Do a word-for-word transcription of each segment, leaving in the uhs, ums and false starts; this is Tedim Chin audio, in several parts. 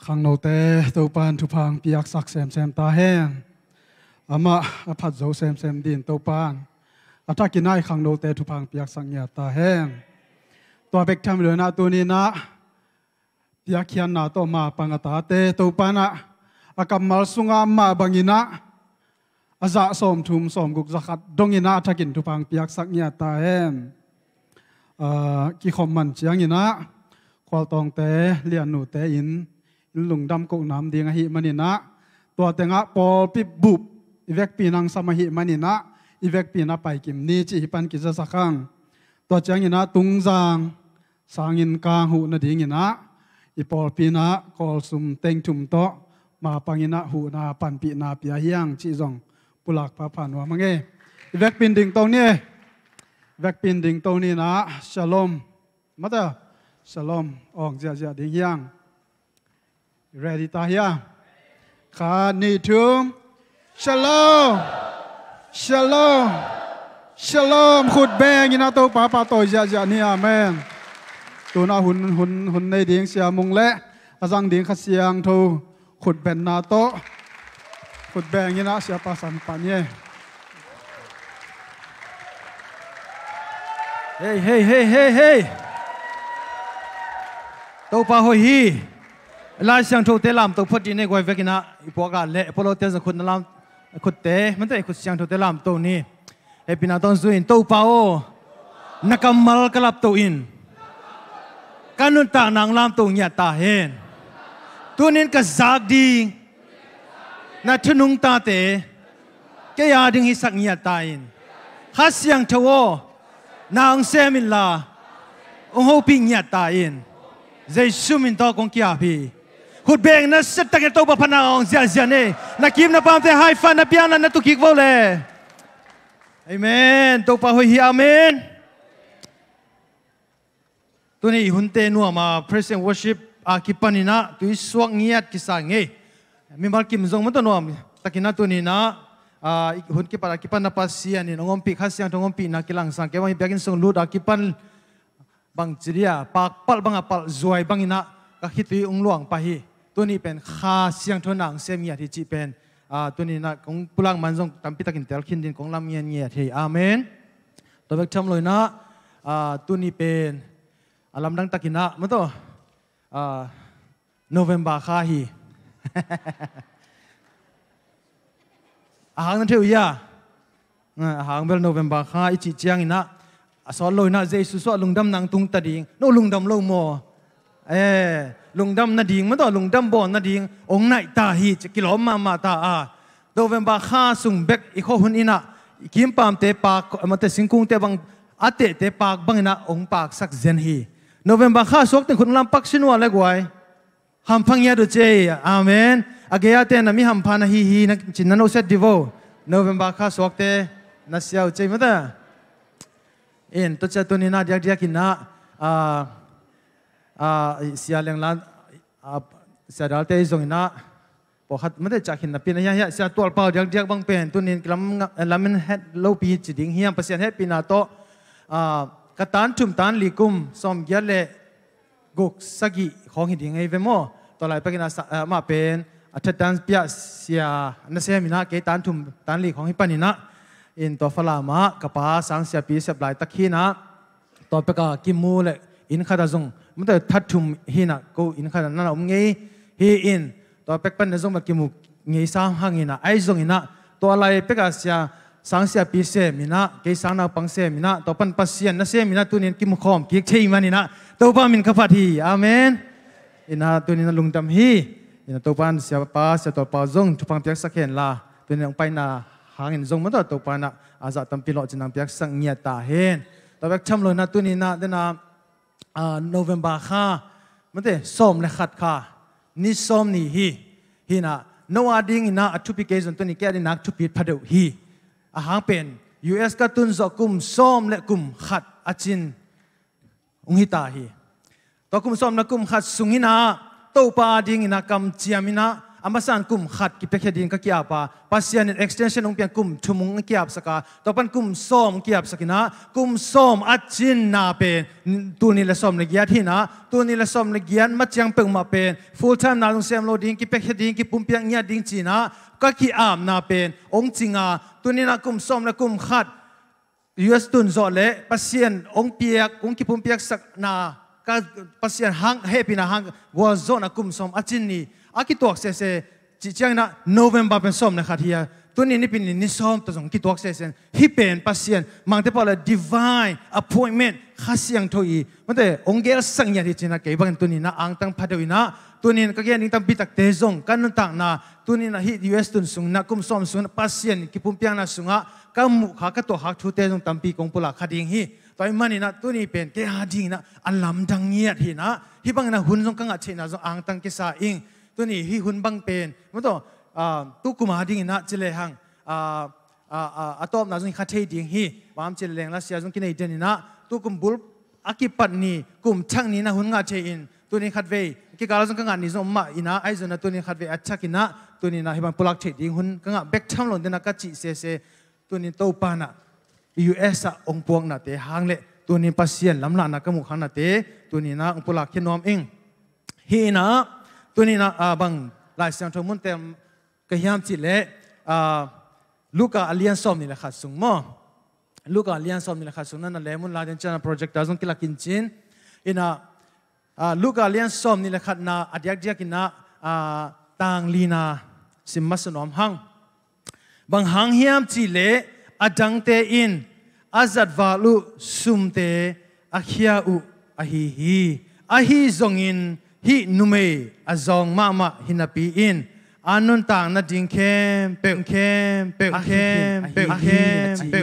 Khangnote Topan thupha piaksak semsem ta hen. Amah a phat zo semsem dingin Topan a thakin ah i khangnote thupha piaksak ngiat ta hen. Tua bek tham lo-in ah tuni-in ah piakkhiatna tawh mapang a tate Topan ah a kammal sungah mah bangin ah a zah sawmthum sawmguk za khat dongin ah a thakin thupha piaksak ngiat ta hen. Aa, kikhop man ciangin ah khualtawngte, liannute in, in lungdam koh nam ding ahih manin ah, tua tengah pawlpi bup i vekpi in hangsam ahih manin ah, i vekpi in ah paikim ni cih hih pan kizasak hang. Tua ciangin ah Tungzang sangin kang huh nadingin ah i pawlpi in ah kawlsum teng thum tawh mapangin ah huhna panpihna pia hi hang cih zong pulak phapha nuam hang e. I vekpi in dingto ni e. Vekpi in dingto ni-in ah Shalom. Mata Shalom awng ziahziah ding hi hang. Ready ta hia? Khat, nih, thum. Shalom. Shalom. Shalom. Khut bengin ah Topa pahtawi ziahziah ni. Amen. Tu-in ah hun, hun, hun nei ding Sia Mung le a zang ding Kha Siangtho khut benna tawh khut bengin ah Siapa san pah ni e. Hei, hei, hei, hei, hei. Topa hoih hi. Lai Siangthote lamto phot ding nei guai vekin ah i puak ah le polote zong khut na lam, khutte, mante khut siangthote lamto ni. Hehpihna tawh zui-in, Topa aw, na kammal ka lapto in, ka nuntakna hong lamto ngiat ta hen. Tuni-in ka zak ding na thu nungtate kei a ding hisak ngiat ta in. Kha Siangtho aw, na hong sem inla hong hopih ngiat ta in. Jesu min tawh kong ki-ap hi. Khut beng na set takin Topa phatna awng ziahziah ni. Na kim na pamte high five na piakna na tu kik vo le. Amen. Topa hoih hi. Amen. Tuni i hunte nuam a praise and worship a kipanin ah tui suak ngiat kisa ngei. Mimal kim zong mawtaw nuam takin ah tuni-in ah, ah, i hun kipat a kipan na Pasian in hong ompih Kha Siangtho hong ompihna kilangsang kei bang hi. Biakinn sung lut a kipan bangci dia, pakpalh bang a palh zuai bangin ah ka khitui hong luang pah hi. Tuni pen Kha Siangtho na hong sem ngiat hi cih pen, ah, tuni-in ah kong pulak man zong tampi takin tel khin dingin kong lam ngiatngiat hi. Amen. Tua bek tham lo-in ah, ah, tuni pen a lamdang takin ah mawtaw, ah, November kha hi. A hang na thei uh hia? A hang bel November kha i cih ciangin ah a sawt lo-in ah Jesu suah lungdam nang tung ta ding. No lungdam lo maw? Eh, lungdam nading mawtaw, lungdam bawl nading hong naih ta hi ci, kilawm mahmah ta a. November kha sung bek i khuahun in ah i kimpamte paak, mate singkungte bang a tehte paak bangin ah hong paaksak zen hi. November kha suak teng khut lam pak sin uh a le guai. Hampha ngiat uh ci ei. Amen. A gei-a te na mi hampha na hi hi na cih na noset dih vo. November kha suakte na sia uh ci ei mawtaw. In tua ciang tuni-in ah diakdiakin ah, ah, ah, Sia Lenglan, ah, Sia Dalte zongin ah pawlkhat mate ciah khin napi-in ah hiah, hiah Sia Tualpau diakdiak bang pen tuni-in kilam nga-, eh, lamen het lopi ci ding hiam, Pasian hehpihna tawh, ah, ka tan thum tan li kum sawmgiat le guk sagih khawng hi ding ei ve maw? Tua lai pekin ah sa-, ah, amah pen a that tan piah sia na sem in ah kei tan thum tan li khawng hi panin ah, in tua Falam ah ka pa sang siapi sep laitak hi-in ah, tua pek a kimu le inn khat ah zong mate that thum hi-in ah ko inn khat ah na om ngei hi-in, tua pek pan na zong bel kimu ngei sam hangin ah, ahi zongin ah tua lai pek a sia sang siapi sem in ah, kei sang naupang sem in ah, tua pan Pasian na sem in ah tuni-in kimu khawm kik thei manin ah Topa min ka phat hi. Amen. In ah tuni-in ah lungdam hi. In ah Topa in Siapa Sia Tualpau zong thupha piaksak hen la, tuni-in hong paina hangin zong mawtaw Topa in ah a zah tampi lawhcin nang piaksak ngiat ta hen. Tua bek tham lo-in ah tuni-in ah den ah, ah, November kha mate sawm le khat kha, ni sawm ni hi. Hi-in ah no a dingin ah a thupi kei zong tuni kei a dingin ah thupi pha deuh hi. A hang pen U S ka tun zawh kum sawm le kum khat a cin hong hi ta hi. Tua kum sawm le kum khat sungin ah Topa a dingin ah kamciam in ah A masa in kum khat kipiakhia ding ka ki-ap a, Pasian in extension hong piang, kum thum hong ki-apsak a, tua pan kum sawm hong ki-apsak in ah, kum sawm a cinna pen tul nih le sawm le giat hi in ah, tul nih le sawm le giat ma ciang peuhmah pen full time na zong sem lo ding, kipiakhia ding, kipumpiak ngiat ding ci in ah ka ki-apna pen hong cing a, tuni in ah kum sawm le kum khat U S tun zawh leh Pasian hong piak, hong kipumpiaksakna, ka Pasian hang hehpihna hang gualzawhna kum sawm a cin ni a kituak sese cih ciangin ah November pen sawm le khat hi a, tuni nipi ni ni sawm tawh zong kituak sese. Hih pen Pasian mangte pau le divine appointment, Kha Siangtho i mate hong gelsak ngiat hi ci in ah, kei bangin tuni in ah angtang pha deuh in ah, tuni in ka gen ding tampi takte zong ka nuntakna, tuni in ah hih U S tun sung in ah kum sawm sung in ah Pasian kipumpiakna sungah ka muhkhak, ka tuahkhak thute zong tampi kong pulak kha ding hi. Tua ahih manin ah tuni pen kei a dingin ah a lamdang ngiat hi in ah, hih bangin ah hun zong ka ngah theihna zong angtang kisa ing. Tuni hih hun bang pen mate, ah, tukum a dingin ah ci lehang, ah, ah, ah, a tawpna zong hi kha thei ding hi. Bang hiam cih leh lengla sia zong kinei den in ah, tukum bul a kipat ni, kum thak ni in ah hun ngah thei in, tuni khatvei kikal ah zong ka ngah ni zong om mah in ah, ahi zongin ah tuni khatvei a thak in ah, tuni in ah hih bang pulak theih ding hun ka ngah bek tham lo in ah ka cih sese. Tuni Topa in ah U S ah hong puaknate hang le tuni Pasian lamlahna ka muh khaknate tuni in ah hong pulak khia nuam ing. Hih in ah tuni in ah, ah, bang Lai Siangtho mun tel ka hiam cih leh, ah, Luka a lian sawm nih le khat sung maw. Luka a lian sawm nih le khat sung na na lem un la, den ciang projector zong kilak in cin. In ah, ah, Luka a lian sawm nih le khatna a diakdiak in ah, ah, tang lina sim masa nuam hang. Bang hang hiam cih leh a dangte in a zatval uh sumte a khia uh ahi hi. Ahi zongin hih numei a zawng mahmah hi napi in a nuntak nading khempeuh, khempeuh, khempeuh,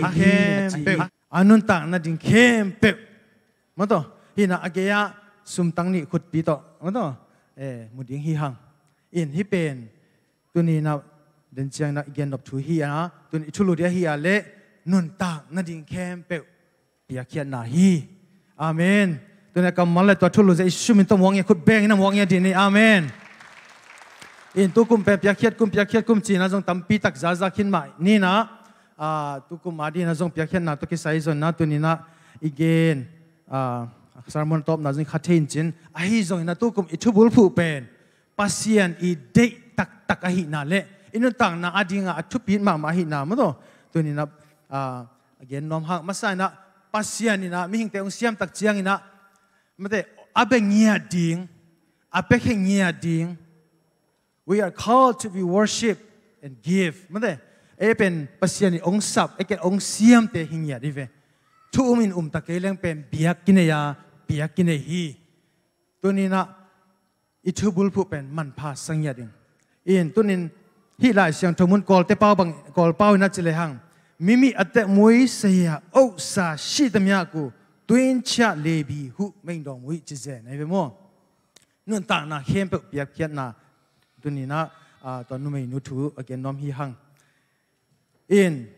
khempeuh, a nuntak nading khempeuh. Mate, hih in ah a gei-ah sumtang nih khutpi tawh, mate, eh, mu ding hi hang. In hih pen tuni in ah den ciang in ah i gen nop thu hi a, tuni i thulu ding ahi a leh nuntak nading khempeuh piakkhiatna hi. Amen. Tuni a kammal le tua thulu zia i sum in tawh muak ngiat, khut beng in a muak ngiat ding ni. Amen. In tukum pen piakkhiat kum, piakkhiat kum ci in ah zong tampi tak zaza khin mah ni in ah, ah, tukum a ding in ah zong piakkhiatna tawh kisai zong in ah tuni in ah i gen, ah, sermon tawpna zong i kha thei in cin. Ahi zongin ah tukum i thubulphuh pen Pasian i deih taktak ahihna le i nuntakna a dingah a thupit mahmah ahihna mate, tuni in ah, ah, a gen nuam hang. Masa in ah Pasian in ah mihingte hong siam tak ciangin ah, mate, a bia ngiat ding, a piakhia ngiat ding. We are called to be worship and give. Mate, ei pen Pasian in hong sap, ei ken hong siamte hi ngiat hi ve. Thu um in um ta kei leng pen biak kinei a, biak kinei hi. Tuni in ah i thubulphuh pen manpha sa ngiat in. In tuni in hih Lai Siangtho mun Kawlte pau bang, Kawl pau in ah ci lehang, mimi a teh mui saya osa shi tamya ku tuin chia lebi hu mengdong mui ci zen ahi ve maw. Nuntakna khempeuh piakkhiatna tuni in ah, ah, tua numeinu thu a gen nuam hi hang. In,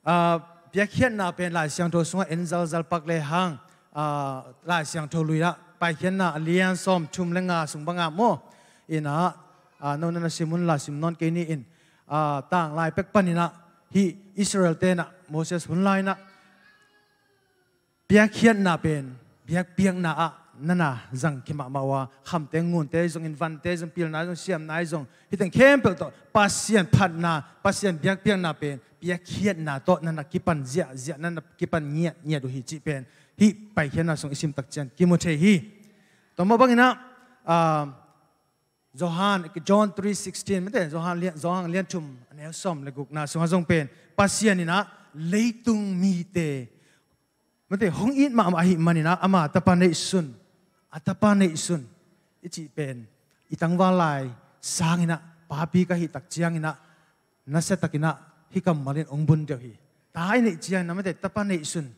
ah, piakkhiatna pen Lai Siangtho sungah en zalzal pak lehang, ah, Lai Siangtho lui ah Paikhiatna a lian sawm thum le nga sung bangah maw. In ah, ah, no na na sim un la, sim nawn kei ni in, ah, tanglai pek panin ah hih Israel-te in ah Moses hun lai in ah piakkhiatna pen biakpiakna ah na na zang khia mahmah uh a, khamte ngunte zongin, vante zong, pilna zong, siamna zong, hih teng khempeuh tawh Pasian phatna, Pasian biakpiakna pen piakkhiatna tawh na na kipan ziahziah, na na kipan ngiatngiat uh hi cih pen hih Paikhiatna sung i sim tak ciang kimu thei hi. Tua mah bangin ah, ah, Johan, John three sixteen, mate, Johan lian, Johan lian thum a neu sawm le gukna sungah zong pen Pasian in ah leitung mite, mate, hong it mahmah ahih manin ah ama tapa neihsun, a tapa neihsun i cih pen i tangval lai sangin ah papi ka hih tak ciangin ah nasia takin ah hih kammal in hong bun deuh hi. Ta i neih ciangin ah, mate, tapa neihsun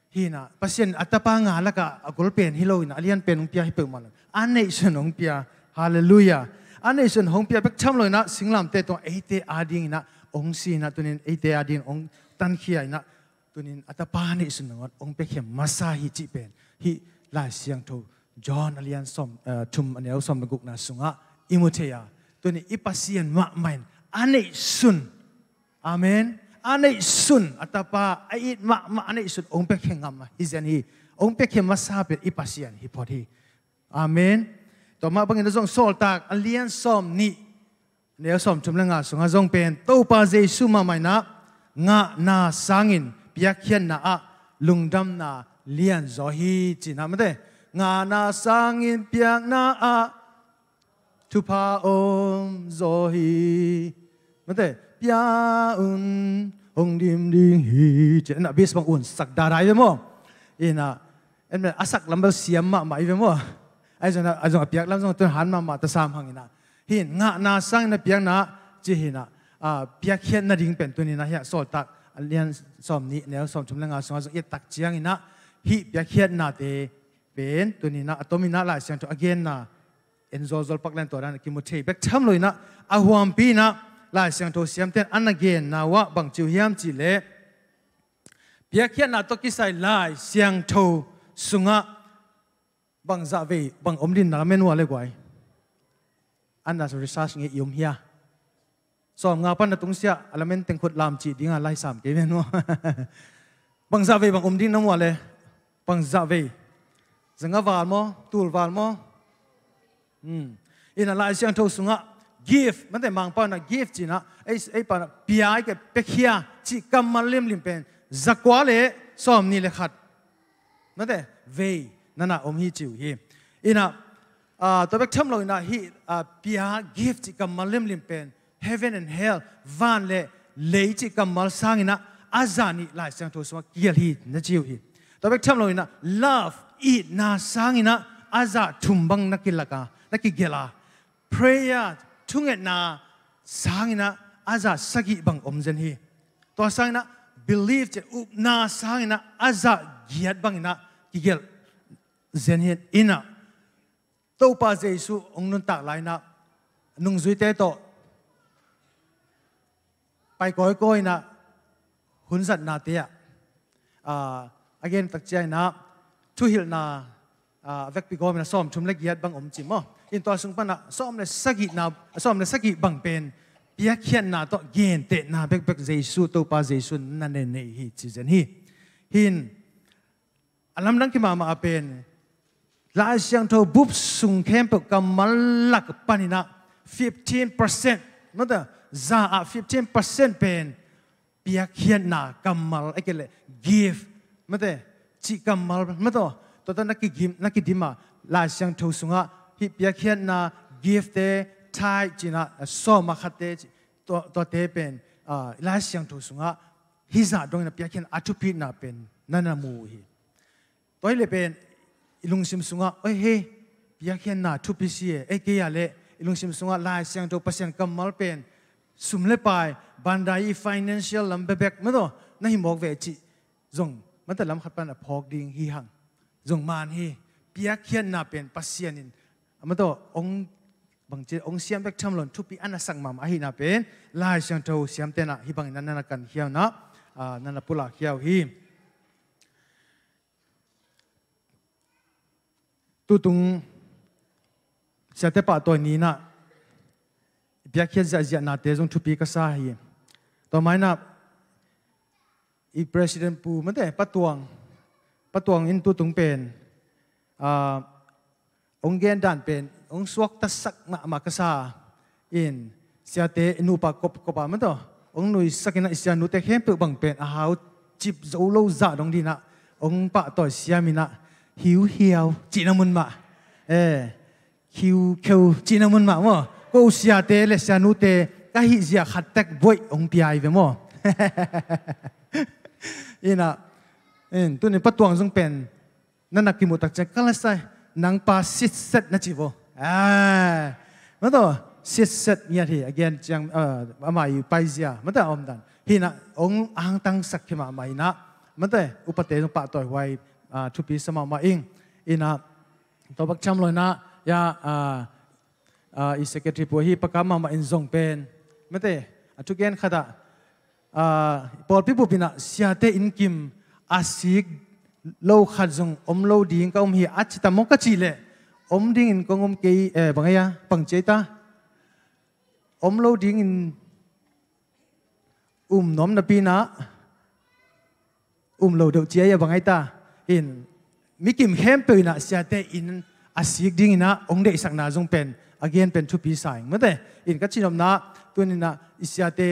hi in ah, Pasian a tapa nga lakah a gol pen hi lo in ah, a lian pen hong pia hi peuhmah lo in, a neihsun hong pia. Halleluiah. A neihsun hong pia bek tham lo in ah, singlamteh tungah eite a dingin ah hong si in ah, tuni in eite a dingin hong tankhia in ah, tuni in a tapa neihsun nangawn hong piakhia masa hi cih pen hih Lai Siangtho John a lian sawm, eh, thum a neu sawm le gukna sungah i mu thei a, tuni i Pasian mahmah in a neihsun, amen, a neihsun, a tapa a it mahmah a neihsun hong piakhia ngam hi zen hi. Hong piakhia masa pen i Pasian hi phot hi. Amen. Tua mah bangin a zong Sawltak a lian sawm nih, neu sawm thum le nga sungah zong pen Topa Jesu mahmah in ah ngahna sangin piakkhiatna ah lungdamna lianzaw hi, ci-in ah, mate, ngahna sangin piakna ah thupha om zaw hi, mate, pia un hong dim ding hi, ci-in ah, bass bang un sak darai ve maw? In ah, en mate, a sak lam bel siam mahmah hi ve maw? Ahi zongin ah, a zong a piak lam zong tun han mahmah ta sam hang in ah, hi in ngahna sangin a piakna, ci hi in ah, a, piakkhiat nading pen tuni in ah hiah Sawltak a lian sawm nih, neu sawm thum le nga sungah zong i et tak ciangin ah, hih piakkhiatnate pen tuni in ah a tomin ah Lai Siangtho a genna en zawlzawl pak leng tua dan a kimu thei bek tham lo in ah, a huampi in ah Lai Siangtho siamten a na genna uh ah bang ci uh hiam cih leh, piakkhiatna tawh kisai Lai Siangtho sungah bangzah vei bang om ding na lamen uh a le guai? An na research ngei i om hia? Sawm nga pan na tungsiah a lamen teng khut lam cih ding a lai sam kei men uh a. Bangzah vei bang om ding na mu a le? Bangzah vei? Zanga val maw? Tul val maw? Hmm. In ah Lai Siangtho sungah gift, mate, Mangpau in ah gift ci-in ah, ei, ei pau in ah pia, ei ke, piakhia cih kammal limlim pen zakua le sawm nih le khat, mate, vei na na om hi ci uh hi. In ah, ah, tua bek tham lo in ah hih, ah, pia, gift cih kammal limlim pen heaven and hell, van le lei cih kammal sangin ah a zah nih Lai Siangtho sungah kigelh hi na ci uh hi. Tua bek tham lo in ah love, itna sangin ah a zah thum bang na kilak a, na kigelh a, prayer, thungetna sangin ah a zah sagih bang om zen hi. Tua sangin ah belief, cih upna sangin ah a zah giat bangin ah kigelh zen hi. In ah Topa Jesu hong nuntak lai in ah nungzuite tawh pai kawikawi in ah hun zatnate ah, ah, a gen tak ciangin ah thuhilhna, ah, a vekpi gawm in ah sawm thum le giat bang om ci maw? In tua sung pan ah sawm le sagihna, sawm le sagih bang pen piakkhiatna tawh gentehna bekbek Jesu, Topa Jesu na nei nei hi ci zen hi. Hi in a lamdang kimahmah a pen Lai Siangtho bup sung khempeuh kammal lak panin ah fifteen percent, mate, za ah fifteen percent pen piakkhiatna kammal, a kei leh gift, mate, cih kammal, mate, tua tawh na kigim, na kidim a, Lai Siangtho sungah hih piakkhiatna, gift te, tithe ci-in ah sawm ah khatte, tua, tuate pen, ah, Lai Siangtho sungah hih zah dongin a piakkhiatna a thupitna pen na na mu uh hi. Tua hi leh pen i lungsim sungah, oi he, piakkhiatna thupi si e, ei kei a leh i lungsim sungah Lai Siangtho Pasian kammal pen sum le pai, bandai i financial lam bekbek, mate, na hi mawk ve cih zong, mate, lam khat pan a phawk ding hi hang. Zong man hi, piakkhiatna pen Pasian in, mate, hong bangci hong siam bek tham lo in thupi a na sak mahmah ahihna pen Lai Siangtho siamten ah hih bangin na na kankhia uh in ah, ah, na na pulakkhia uh hi. Tutung siate pahtawi ni in ah piakkhiat ziahziahnate zong thupi ka sa hi. Tua mah in ah i President Pu, mate, Pa Tuang, Pa Tuang in tutung pen, ah, hong gen dan pen hong suaktasak mahmah ka sa. In siate i nupa kopkop ah, mate, hong nuisak in ah i sianute khempeuh bang pen a hau cip zo lo zah dong ding in ah hong pahtawi siam in ah, hiuhiau cihna mun mah, eh, khiukheu cihna mun mah maw, ko siate le sianute ka hih zia khat tek buaih hong pia hi ve maw? In ah, in, tuni Pa Tuang zong pen na na kimuh tak ciang ka la sai, nang pa sitset na ci vo. Ah, mate, sitset ngiat hi, a gen ciang, ah, amah i paizia, mate, a om dan. Hi in ah hong angtangsak hi mahmah in ah, mate, upate zong pahtawi huai, ah, thupi sa mahmah ing. In ah, tua bek tham lo in ah, ya, ah, ah, i secretary pu hi, Pa Kam mahmah in zong pen, mate, a thugen khat ah, ah, pawlpi bup in ah siate innkim a sik lo khat zong om lo ding ka om hi a ci ta maw ka cih leh, om dingin kong om kei, eh, bang ei a, pang ci ei ta. om lo dingin um nuam napi-in ah um lo deuh ci a, a bang ai ta. In, mikim khempeuh in ah siate inn a sik dingin ah hong deihsakna zong pen a gen pen thupi sa ing, mate. In, ka cihnopna, tuni-in ah i siate,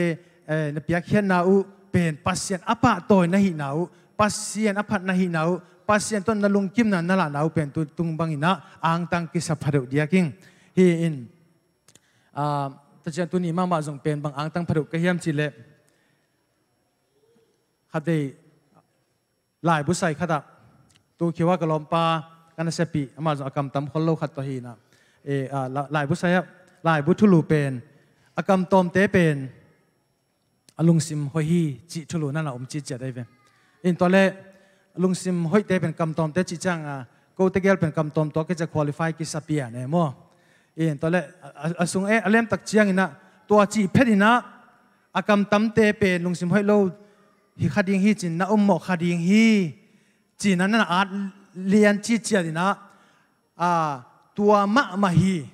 eh, na piakkhiatna uh pen Pasian a pahtawi na hihna uh, Pasian a phat na hihna uh, Pasian tawh na lungkimna na lahna uh pen tu tung bangin ah angtang kisa pha deuh diak ing. Hi in, ah, tua ciang tuni mahmah zong pen bang angtang pha deuh ka hiam cih leh, khatvei laibu sai khat ah, tu khua ka lawmpa ka nasepih, amah zong a kam tam khol lo khat tawh hi in ah, eh, ah, la-, laibu sai ah, laibu thulu pen, a kam tawmte pen a lungsim hoih hi cih thulu na na om citciat ahi ve. In, tua leh a lungsim hoihte pen kam tawmte cih ciang a, ko tegel pen kam tawm tua kei ciang qualify kisa pian e maw. In, tua leh a, a, a sung e, a lem tak ciangin ah, tua cih phet in ah, a kam tamte pen lungsim hoih lo hi kha ding hi ci-in, na om mawh kha ding hi ci-in ah na na at lian citciat in ah, ah, tua mahmah hi.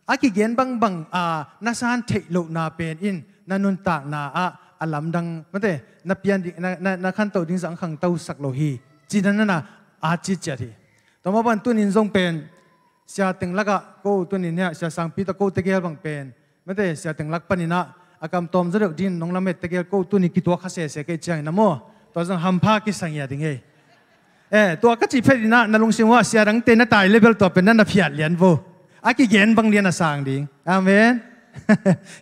A kigen bangbang, ah, na san theih lohna pen in na nuntakna ah a lamdang, mate, na pian ding, na, na, na khanto ding zong khangto sak lo hi ci-in ah na na at citciat hi. Tua mah bang tuni-in zong pen, Sia Teng Lak ah ko tuni-in hi a, Sia Sang Pi tawh ko tegel bang pen, mate, Sia Teng Lak panin ah a kam tawm zaw deuh dingin nong lamet tegel ko tuni kituak kha sese kei ciangin ah maw, tua zong hampha kisa ngiat ding hi. Eh, tua ka cih phet in ah na lungsim uah sia dangte na tai leh bel tua pen na na phiat lian vo. A kigen bang lian a sang ding. Amen.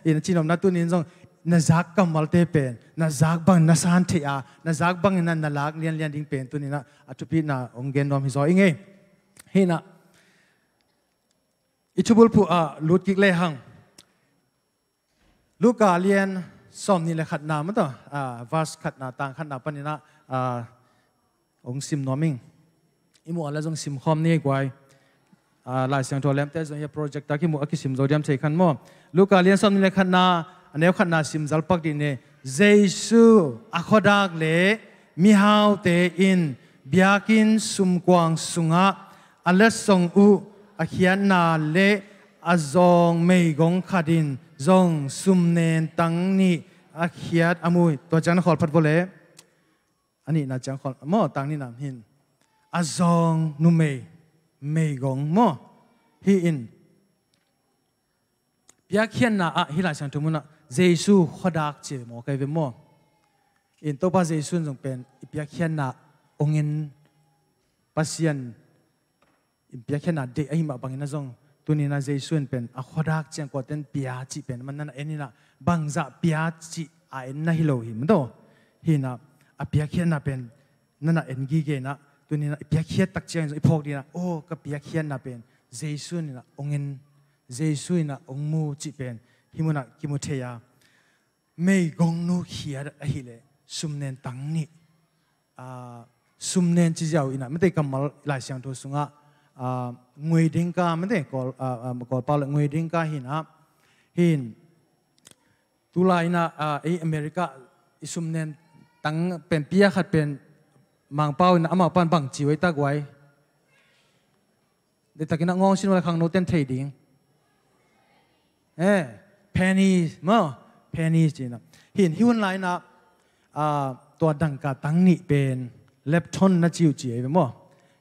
In, a cihnopna tuni-in zong na zak kammalte pen na zak bang na san theih a, na zak bangin ah na lak lianlian ding pen tuni-in ah a thupina hong gen nuam hi zaw ing e. Hi in ah, i thubulphuh ah lut kik lehang, Luka lian sawmnih le khatna mah tawh, ah, verse khatna, tang khatna panin ah, ah, hong sim nuam ing. I muh a leh zong sim khawm ni ei guai. Ah, Lai Siangtho lemte zong hi a, projector kimuh a kisim zo diam thei khan maw. Luka lian sawmnih le khatna, a neu khatna sim zal pak dih ni. Jesu a khuadak le mihaute in biakinn sumkuang sungah a letsong uh a khiatna le a zawng meigong khat in zong sumnen tang nih a khiat a mu hi. Tua ciang na khawl phat vua leh, a nihna ciang khawl maw, tang nihna hin, a zawng numei meigong maw. Hi in, piakkhiatna ah hih Lai Siangtho munah Jesu khuadak ci maw, kei ve maw. In, Topa Jesu in zong pen i piakkhiatna hong en, Pasian in piakkhiatna deih ahih mah bangin ah zong tuni-in ah Jesu in pen a khuadak ciang kuaten pia cih pen man na na en in ah, bangzah pia cih a en na hi lo hi mah tawh. Hi in ah, a piakkhiatna pen na na en gige in ah, tuni-in ah i piakkhiat tak ciangin zong i phawk ding in ah, aw, ka piakkhiatna pen Jesu in ah hong en, Jesu in ah hong mu cih pen hih munah kimu thei a. Meigongnu khiat ahih leh sumnen tang nih, ah, sumnen ci ziau in ah, mate, kammal Lai Siangtho sungah, ah, nguidingka, mate, Kawl, ah, ah, Kawlpau leh nguidingka hi in ah, hi in, tulai in ah, ah, ei America i sumnen tang pen pia khat pen Mangpau in ah amau pan bang ci uh ei ta guai. Deihtakin ah ngawng sin uh leh khangnote'n thei ding. Eh, pennies maw, pennies ci in ah. Hi in, hih hun lai in ah, ah, tua dangka tang nih pen lepton na ci uh ci ei ve maw.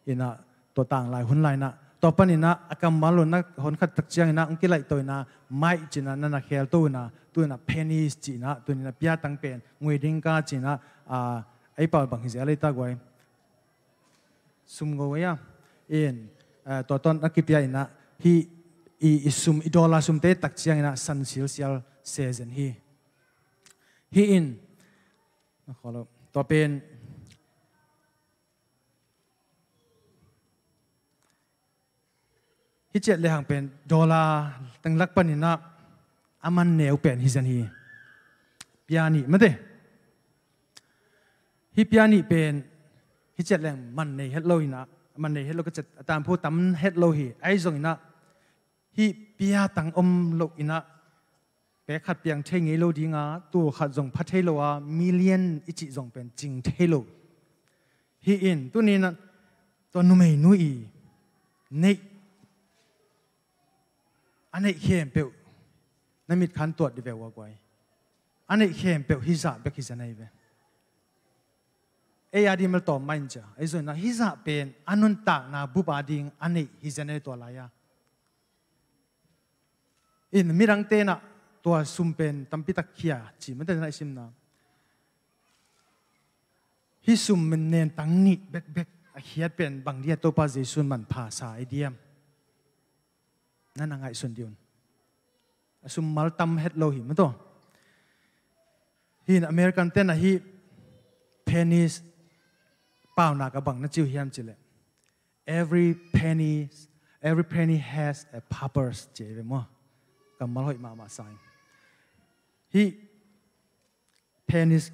Hi in ah, tua tanglai hun lai in ah, tua panin ah a kammal uh na hon khat tak ciangin ah hong kilaih to in ah, mite ci in ah na na khel to in ah, tu in ah pennies ci in ah, tu in ah pia tang pen nguidingka ci in ah, ah, ei pau bang hi zel ei ta guai. Sum ngo ei a. In, eh, tua tawh na kipia in ah, hih i, i sum, i dollar sumte tak ciangin ah san silsial se zen hi. Hi in, na khawl lo. Tua pen, hih ciat lehang pen dollar teng lak panin ah a man neu pen hi zen hi. Pia nih, mate. Hih pia nih pen hih ciat lehang man nei het lo in ah, man nei het lo ka ciat, a tanphu tam het lo hi. Ahi zongin ah, hih pia tang om lo in ah, pek khat piang thei ngei lo ding a, tul khat zong pha thei lo a, million i cih zong pen cing thei lo. Hi in, tuni in ah tua numeinu i neih, a neih khempeuh Na mit khan tuat dih ve ua guai. A neih khempeuh hizah bek hi zen ahi ve. Ei a ding mel tawm mah in cia ei zonna hizah pen a nuntakna bup a ding a neih hi zen ahi tua lai-a. In midang tenah tua sum pen tampi tak khia ci mate na i simna. Hih sum nen tang nih bekbek a khiat pen bang dia Topa Jesuh in manpha sa i diam? Na na ngaihsun dih un. A sum mal tam het lo hi mataw. Hin American tenah hih pennies paunak a bang na ciu hiam cileh? Every penny, every penny has a purpose ci ve maw. Kammal hoih mahmah sa in. Hih pennies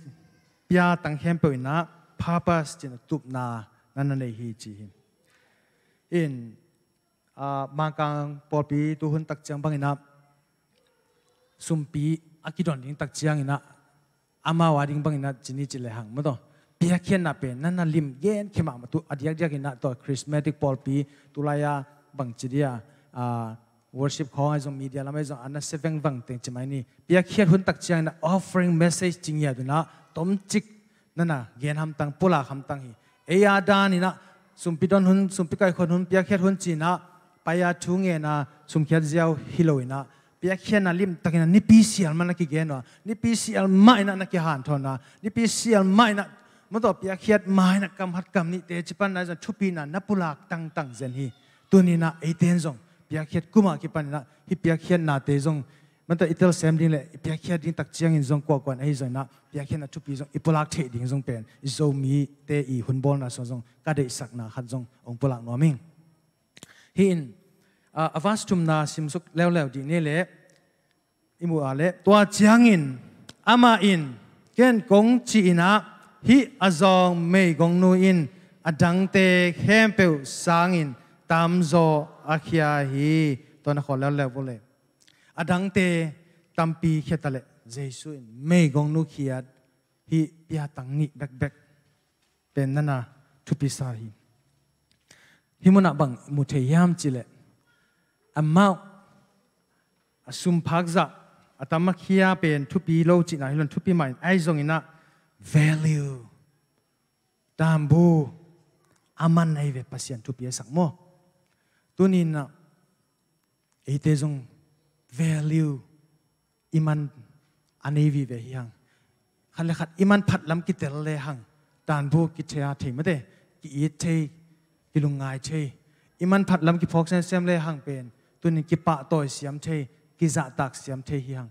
pia tang khempeuh inah purpose cin a tupna na na nei hi ci hi. In Mangkang pawlpi tuhun tak ciang banginah sumpi a kidon ding tak cianginah amau a ding banginah cini ci lehang mataw. Piakkhiatna pen na na lim gen khemah matu a diakdiakinah tua charismatic pawlpi tulai-a bangci dia worship khawng ahi zong media lam ahi zong a na seveng vang teng ci mai ni. Piakkhiat hun tak cianginah offering message ci ngiat unah tomcik na na gen hamtang pulak hamtang hi. Ei a daninah sumpi don hun sumpi kaikhon hun piakkhiat hun cinah pai-a thu ngena sumkhiat ziau hi loinah piakkhiatna limtakinah nipi sial mah na kigen uh a nipi sial mah inah na kihanthawn uh a nipi sial mah inah mataw piakkhiat mah inah kamhat kam nih teci panna zong thupina na pulak tangtang zen hi. Tuninah eite in zong piakkhiat kumah kipaninah hih piakkhiatnate zong mataw i tel sem ding le i piakkhiat ding tak ciangin zong kuakuan ahi zonginah piakkhiatna thupi zong i pulak theih ding zong pen i Zomite i hunbawlna sung zong ka deihsakna khat zong hong pulak nuam ing. Hih in a verse thumna simsuk leuleu dih ni le i muh a le tua ciangin amah in ken kong ci-inah hih a zawng meigongnu in a dangte khempeuh sangin tamzaw a khia hi. Tua na khawl leuleu vua le a dangte tampi khiat a le Jesuh in meigongnu khiat hih piatang nih bekbek pen na na thupi sa hi. Hih munah bang mu thei hiam cileh amau a sumphak zah a tam a khia pen thupi lo cihna hi lon thupi mah in ahi zonginah value tambu a man ahi ve Pasian thupi a sak maw. Tuninah eite zong value i man a nei vive hi hang. Khat le khat i man phatlam kitel le hang tanbu kithea thei mate ki-it thei kilungngai thei i man phatlam kiphawk semsem le hang pen tunin kipahtawi siam thei kizahtak siam thei hi hang.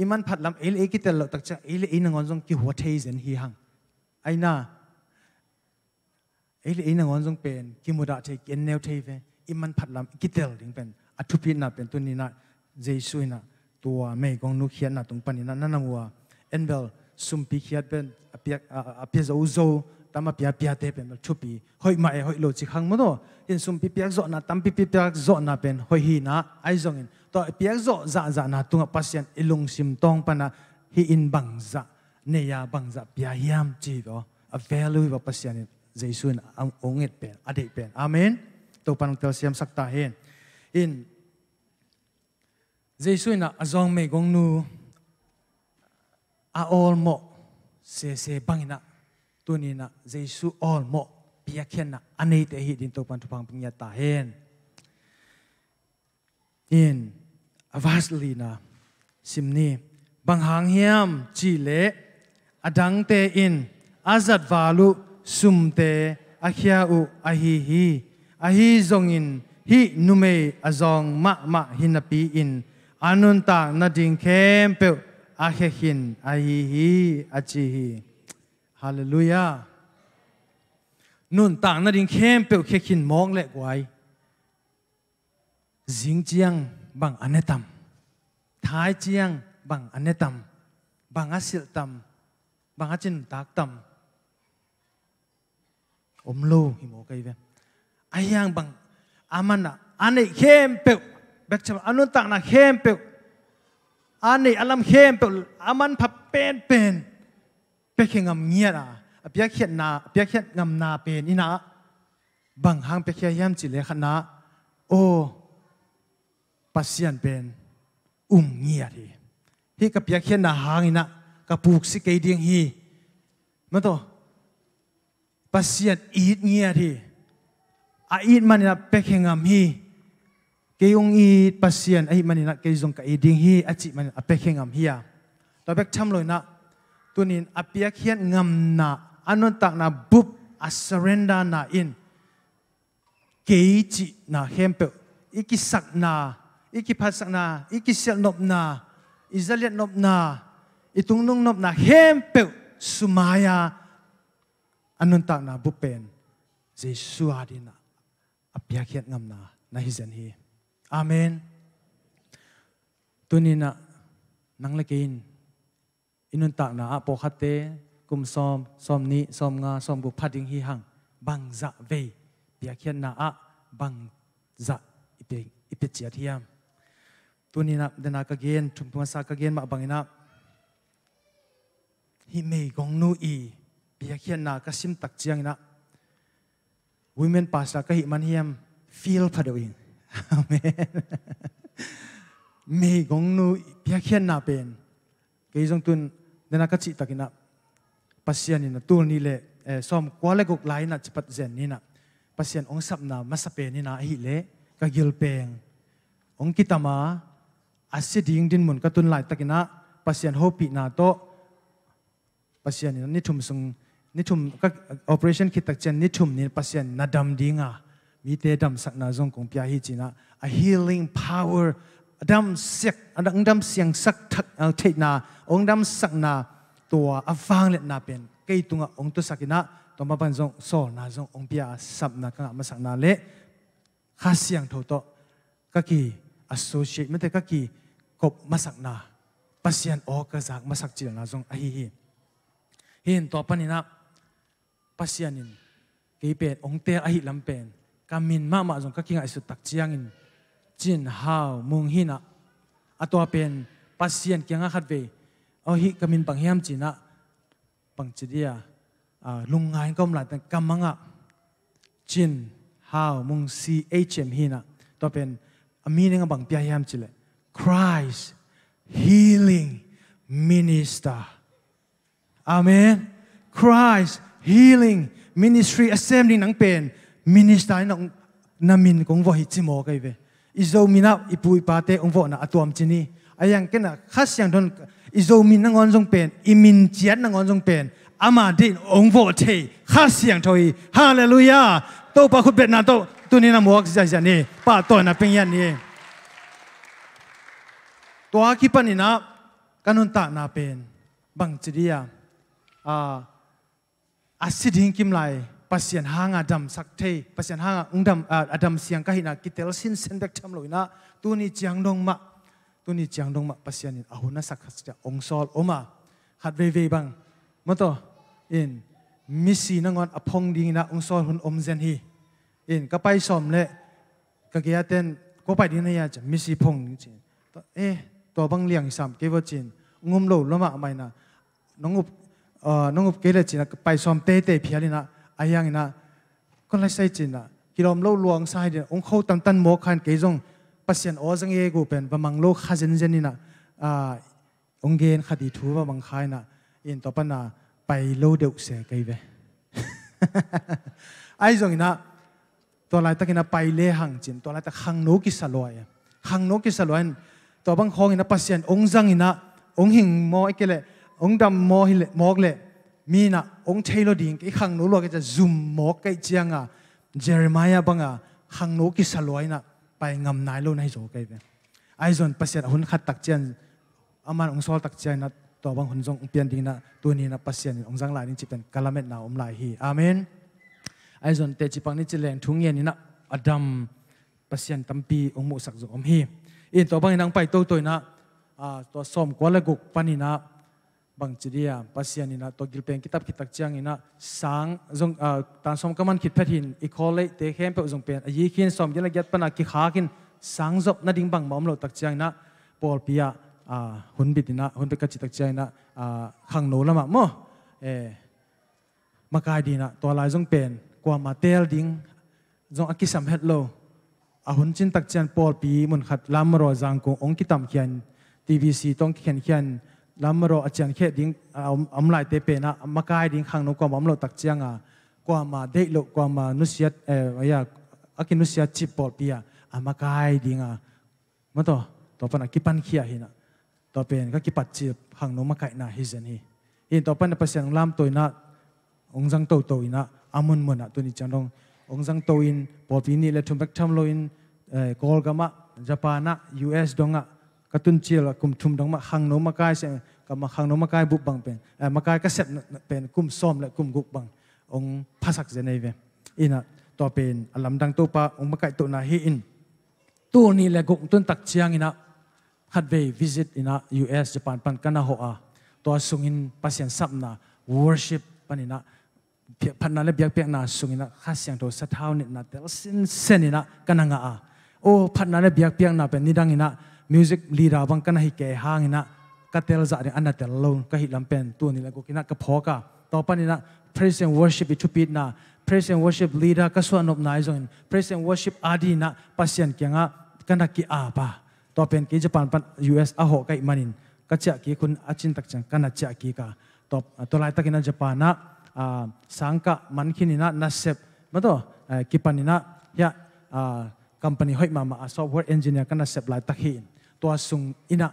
I man phatlam ei le ei kitel loh tak ciang ei le ei nangawn zong kihua thei zen hi hang. Aina ei le ei nangawn zong pen kimudah thei ki-enneu thei ve. I man phatlam i kitel ding pen a thupitna pen tuninah Jesuh inah tua meigongnu khiatna tung paninah na na mu a en bel sumpi khiat pen a piak a piak zo zo tam a pia piate pen bel thupi hoih mah e hoih lo ci khang maw taw. In sumpi piak zawhna tampipi piak zawhna pen hoih hinah ahi zongin tua piak zawh zahzahna tungah Pasian i lungsim tawng panah hih in bangzah nei-a bangzah pia hiam ci hi vaw a value hi vaw Pasian in Jesuh in a ong et pen a deih pen amen. Topa nang telsiamsak ta hen. In Jesuh inah a zawng meigongnu a awlmawh sese banginah tuninah Jesuh awlmawh piakkhiatna a neite ahi din Topan thupha hong ngiat ta hen. In a verse lina sim ni. Bang hang hiam cihleh a dangte in a zatval uh sumte a khia uh ahi hi. Ahi zongin hih numei a zawng mahmah hi napi-in a nuntak nading khempeuh a khekhin ahi hi a ci hi. Halleluiah. Nuntak nading khempeuh khekhin mawk leh guai. Zing ciang bang a ne tam? Thai ciang bang a ne tam? Bang a silh tam? Bang a cintak tam? Om lo hi maw kei ve. A hiang bang a man a a neih khempeuh bek cem a nuntakna khempeuh a neih a lam khempeuh a manpha penpen piakhia ngam ngiat a a piakhia ngamna pen inah bang hang piakhia hiam cihleh khatna aw Pasian pen um ngiat hi. Hih ka piakkhiatna hangin ah ka puksi kei ding hi. Mataw, Pasian it ngiat hi. A it manin ah piakhia ngam hi. Kei hong it Pasian ahih manin ah kei zong ka it ding hi a cih manin a piakhia ngam hi a. Tua bek tham loin ah, tuni-in a piakkhiat ngamna, a nuntakna bup, a surrender-na in kei cihna khempeuh, i kisakna, i kiphatsakna, i kisialhnopna, i zaliatnopna, i tungnungnopna khempeuh sumai-a, a nuntakna bup pen Jesu adingin ah a piakkhiat ngamna na hi zen hi. Amen. Tuni-in ah nang le kei in i nuntakna ah pawlkhatte kum sawm, sawmnih, sawmnga, sawmguk pha ding hi hang. Bangzah vei piakkhiatna ah bangzah i pia, i pia ciat hiam? Tuni-in ah dena ka gen, thum thum a sa ka gen mah bangin ah, hih meigongnu i piakkhiatna ka sim tak ciangin ah, women pastor ka hih man hiam, feel pha deuh ing. Amen. Meigongnu i piakkhiatna pen, kei zong tun, dena ka cih takin ah, Pasian in a tul nih le, eh, sawmkua le guk lai-in ah cipat zen ni-in ah, Pasian hong sapna masa pen in ah ahih leh ka gilpeng hong kitam a, a si ding dinmun ka tun laitakin ah, Pasian hopihna tawh, Pasian in ni thum sung, ni thum ka operation khit tak ciang ni thum ni Pasian na dam ding a, mite damsakna zong kong pia hi ci-in ah, a healing power, a damsiak, a dam, damsiangsak thak, a theihna, hong damsakna, tua a vangliatna pen kei tungah hong tusakin ah, tua mah bang zong sawlna zong hong pia a, sapna ka ngah masakna le Kha Siangtho tawh ka ki associate, mate, ka kikop masakna, Pasian aw ka zak masak cilna zong ahi hi. Hi in tua panin ah Pasian in kei pen hong teel ahih lam pen, ka min mahmah zong ka kingaihsut tak ciangin Cin Hau Mung hi-in ah, a tua pen Pasian kiangah khatvei, aw, hih ka min bang hiam ci-in ah, bangci dia, ah, lungngai-in ka om laitakin ka mangah Cin Hau Mung, C H M hi-in ah, tua pen a meaning a bang pia hiam cih leh Christ Healing Minister. Amen. Christ Healing Ministry a sem ding nang pen minister in na min kong vawh hi ci mawk ahi ve. I Zo min ah i pu i pate hong vawhna a tuam ci ni. A yang ken ah Kha Siangtho in i Zo min nangawn zong pen, i min ciat nangawn zong pen, ama deih hong vawh thei Kha Siangtho hi. Halleluiah. Topa khutbetna tawh tuni-in a muak ziahziah ni. Pahtawina pia ngiat ni. Tua kipanin ah ka nuntakna pen bangci dia, ah, a si ding kimlai Pasian hanga damsak thei, Pasian hanga hong dam, a, a damsiang ka hihna kitel sinsen bek tham loin ah, tuni ciang dong mah, tuni ciang dong mah Pasian in a hun a sak khat ciang hong sawl om a, khat veivei bang, mataw, in misi nangawn a phong dingin ah hong sawl hun om zen hi. In ka pai sawm leh ka gei-a ten, "Kua pai ding na hia?" ci-in, "Misi phong ding," ci-in. "Eh, tua bang liang sam kei vaw," ci-in, "Hong um lo lua mahmah in ah, nong up, ah, nong up kei leh," ci-in ah, pai sawm teitei phial in ah, a hiang in ah, "Kua lai sai," ci-in ah, kilawm lo luang sa hi ding, hong kho tantan mawk kha in, kei zong Pasian aw zang e gu pen va mang lo kha zenzen in ah, ah, hong gen kha ding thu va mang kha in ah, in tua pan ah pai lo deuh se kei ve. Ahi zongin ah, tua laitakin ah pai lehang ci-in, tua laitak khangno kisa lua e. Khangno kisa lua in, tua bang khawngin ah Pasian hong zang in ah, hong hing maw, ahih kei leh hong dam maw, hi leh, mawk leh, mi in ah hong thei lo ding, kei khangno lua kei ci-a zum mawk kei ciang a, Jeremiah bang a khangno kisa lua in ah pai ngam nai lo na hi zaw kei ve. Ahi zong Pasian a hun khat tak ciang, aman hong sawl tak ciangin ah, tua bang hun zong hong pian dingin ah, tuni-in ah Pasian in hong zang lai ding cih pen ka lametna om lai hi. Amen. Ahi zong teci pak ni ci leng thu ngen in ah, a dam Pasian tampi hong muhsak zong om hi. In tua bangin ah hong pai toto in ah, ah, tua sawmkua le guk panin ah, bangci dia, Pasian in ah tua gilpeng kitap khit tak ciangin ah, sang zong, ah, tan sawm ka man khit phet hi in, i khawl leite khempeuh zong pen a yi khin, sawmgiat le giat pan ah kikhak in, sang zop nading bangmah om loh tak ciangin ah, pawlpi ah, ah, hun bit in ah, hun bit ka cih tak ciangin ah, ah, khangno lamah maw, eh, makai dingin ah, tua lai zong pen kuamah teel ding zong a kisam het lo. A hun cin tak ciang pawlpi mun khat, Lamro Zangkong hong kitamkhia in, T B C tawh kikhenkhian lam maraw a ciankhia ding a om, a om laite pen ah a makai ding khangno kuamah om loh tak cianga, kuamah deih loh, kuamah nusiat, eh, ya, a kinusiat cip pawlpi ah a makai dinga, mataw, tua pan a kipankhia hi inah, tua pen ka kipatcil khangno makaihna hi zen hi. Hi inah tua pan a Pasian hong lamto inah, hong zang toto inah, a munmunah tuni ciang dong hong zangto in, pawlpi nih le thum bek tham loin, eh, Kawlgamah, Japanah, U S dongah ka tuncil ah kum thum dong mah khangno makai se, ka ma khangno makai bup bang pen, eh, makai ka sep na, na pen kum sawm le kum guk bang hong phasak zen ei ve. Inah tua pen a lamdang Topa hong makaihtohna hi in, tul nih le guk tun tak ciang inah khatvei visit inah U S Japan pan ka na hawh a, tua sungin Pasian sapna, worship pan inah, phatna le biakpiakna sung inah Kha Siangtho sathau nitna tel sinsen inah ka na ngah a. Aw, phatna le biakpiakna pen nidang inah music leader bang ka na hi kei hang inah ka tel zah ding a na tel lo ka hih lam pen tul nih le guk inah ka phawk a. Tua pan inah praise and worship i thupitna, praise and worship leader ka suahnopna i zongin praise and worship a dinah Pasian kiangah ka na ki-ap a. Tua pen kei Japan pan U S a hawh ka hih manin ka ciah kik hun a cin tak ciang ka na ciah kik a. Tua, tua laitakin ah Japan ah, ah, sangkah man khin inah nasep, mataw, eh, kipan inah hiah, ah, company hoih mahmah a software engineer ka nasep laitak hi in. Tua sung inah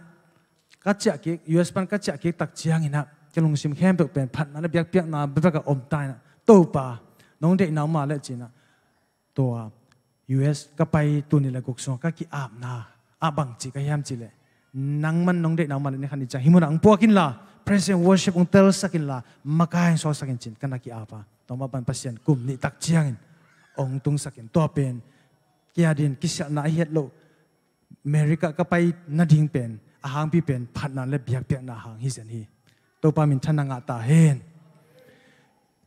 ka ciah kik, U S pan ka ciah kik tak ciang inah ka lungsim khempeuh pen phatna le biakpiakna bekbek a om ta inah, Topa, nong deihna om mah leh ci inah, tua U S ka pai tul nih le guk sungah ka ki-apna ah bang ci ka hiam cih leh, nangman nong deihna om mah leh ni khat ni ciang hih munah hong puak inla, praise and worship hong telsak inla, makai hong sawlsak in ci-in ka na ki-ap a. Tua mah bang Pasian kum nih tak ciangin hong tungsak in, tua pen kei adingin kisialhna ahi het loh, America ka pai nading pen a hangpi pen phatna le biakpiakna hang hi zen hi. Topa minthanna ngah ta hen.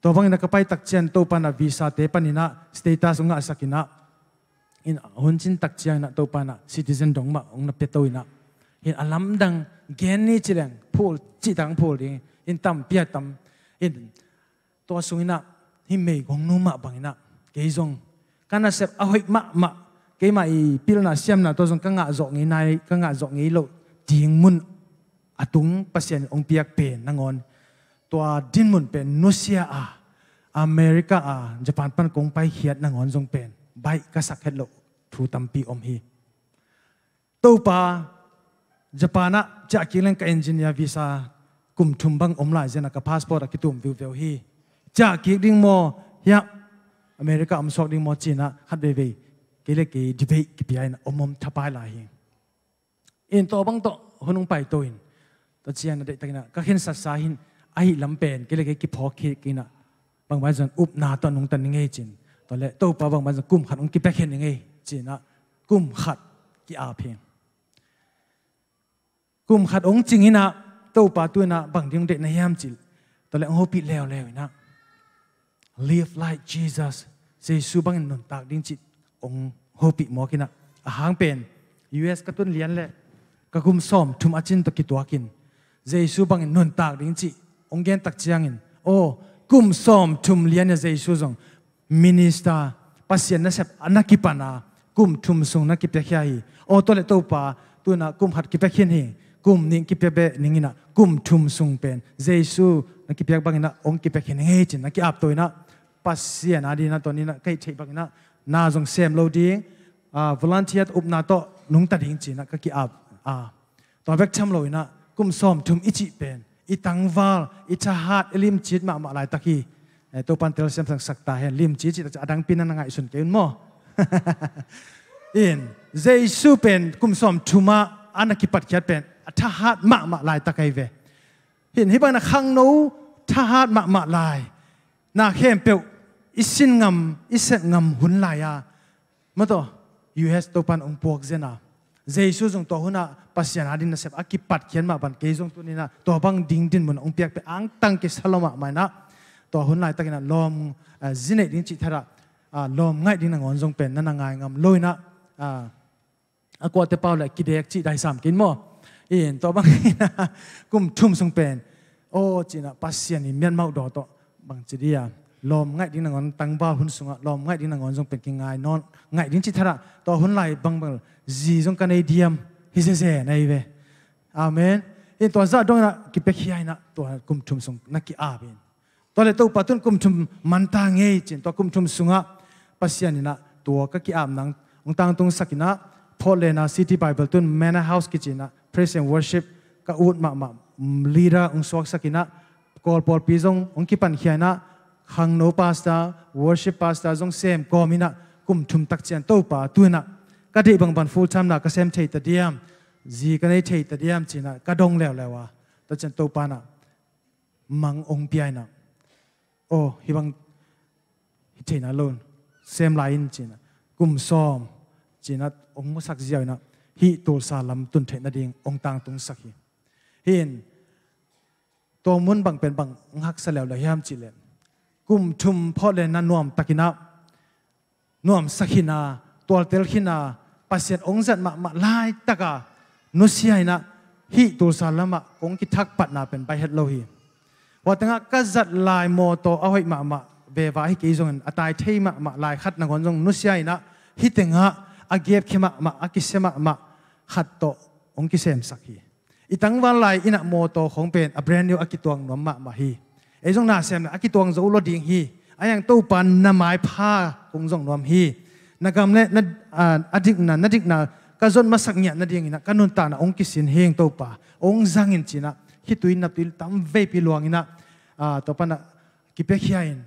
Tua bangin ah ka pai tak ciang Topa in ah visa te pan inah status hong ngahsak inah, in hun cin tak ciang inah Topa in ah citizen dong mah hong na piato inah, hi in a lamdang gen ni ci leng phul cihtak hong phul ding, in tampi a tam in, tua sung inah hih meigongnu mah bang inah kei zong ka nasep a hoih mahmah, keimah i pilna siamna tawh zong ka ngah zawh ngei nai, ka ngah zawh ngei loh ding mun a tung Pasian in hong piak pen nangawn, tua dinmun pen nusia a, America a Japan pan kong paikhiat nangawn zong pen baih ka sak het loh thu tampi om hi. Topa, Japan ah ciah kik leng ka engineer visa kum thum bang om lai zen a, ka passport a kitum viuveu hi. Ciah kik ding maw, hiah America om suak ding maw ci inah khat veivei kei le kei debate kipia inah om om thapai lai hi. In tua bang tawh hun hong paito in, tua ciang na deihtak inah ka khensatsa hi in, ahi lam pen kei le kei kiphawk khik inah, bangmah zong upna tawh nungta ning ei ci-in, tua leh Topa bangmah zong kum khat hong kipia khin ning ei ci inah kum khat ki-ap hi. Kum khat hong cing inah, Topa tu inah bang ding hong deih na hiam cih, tua leh hong hopih leuleu inah, live like Jesus, Jesu bangin nuntak ding cih hong hopih mawk inah, a hang pen U S ka tun lian leh ka kum sawm thum a cin tawh kituak in Jesu bangin nuntak ding cih hong gen tak ciangin, aw, kum sawm thum lian a Jesu zong minister, Pasian nasep a na kipan a, kum thum sung na kipiakhia hi. Aw, tua leh Topa, tu inah kum khat kipia khin hi, kum nih kipia beh ning inah, kum thum sung pen Jesu na kipiak bang inah hong kipia khin hi ci-in na ki-apto inah, Pasian adingin ah tua ni inah ka hih theih bang inah na zong sem lo ding, ah, volunteer upna tawh nungta ding ci inah ka ki-ap a. Tua bek tham lo inah kum sawm thum i cih pen i tangval, i thahat, i limcit mahmah laitak hi. Eh, Topa in telsiam sangsak ta hen, limcit cih tak ciang a dangpi na na ngaihsun kei un maw? In, Jesu pen kum sawm thum ah a na kipatkhiat pen a thahat mahmah laitak ahi ve. Hi in hih bang inah khangno thahat mahmah lai, na khempeuh i sin ngam, i sep ngam hun lai a, mataw, U S Topa in hong puak zen a, Jesu zong tua hun ah Pasian ading nasep a kipatkhiat mah bang kei zong tu ni inah tua bang ding dinmun hong piak pen angtang kisa lo mahmah inah, tua hun laitak inah lawm, ah, zi neih ding cih thadah, ah, lawm ngaih ding nangawn zong pen na na ngai ngam lo inah, ah, a kuate pau leh kidek cih daisam kei in maw? In tua bang inah kum thum sung pen, aw, ci inah Pasian i miatmauh daw tawh bangci dia, lawm ngaih ding nangawn tangval hun sungah lawm ngaih ding nangawn zong pen kingai nawn ngaih ding cih thadah, tua hun lai bangbang zi zong ka nei diam hi zezen ahi ve. Amen. Hih tua zah dong inah kipiakhia inah tua kum thum sung na ki-ap in. Tua le Topa tun kum thum manta ngei cin, tua kum thum sungah Pasian inah tua ka ki-ap nang hong tangtungsak inah Portland ah City Bible tun Manor House kici inah praise and worship ka ut mahmah, leader hong suaksak inah Kawl pawlpi zong hong kipankhia inah khangno pastor, worship pastor zong sem kawm inah kum thum tak ciang Topa tu inah ka deih bangban full time na ka sem thei ta diam, zi ka nei thei ta diam ci inah ka dong leuleu a, tua ciang Topa inah mang hong pia inah, aw, hih bang hi thei nai lo, sem lai in ci inah kum sawm ci inah hong musak ziau inah hih Tulsa lam tun theih nading hong tangtungsak hi. Hih in tua mun bang pen bang hong haksa leuleu hiam cih leh kum thum Portland ah nuamtak inah nuamsa khin a, tualtel khin a, Pasian hong zat mahmah laitak a nusia inah hih Tulsa lamah kong kithak patna pen baih het lo hi. Hua tengah ka zat lai mawtaw a hoih mahmah, veva hi kei zongin a tai thei mahmah lai khat nangawn zong nusia inah hih tengah a gepkhia mahmah, a kisia mahmah khat tawh hong kisemsak hi. I tangval lai inah mawtaw khawng pen a brand new a kituang nuam mahmah hi. Ei zong na sem le a kituang zo lo ding hi. A hiang Topa na maipha kong zong nuam hi. Na gam le na, a, a dikna, na dikna ka zon masak ngiat nading inah ka nuntakna hong kisin hi ing Topa. Hong zang in ci inah khitui naptui tam veipi luang inah, a, Topa inah kipiakhia in.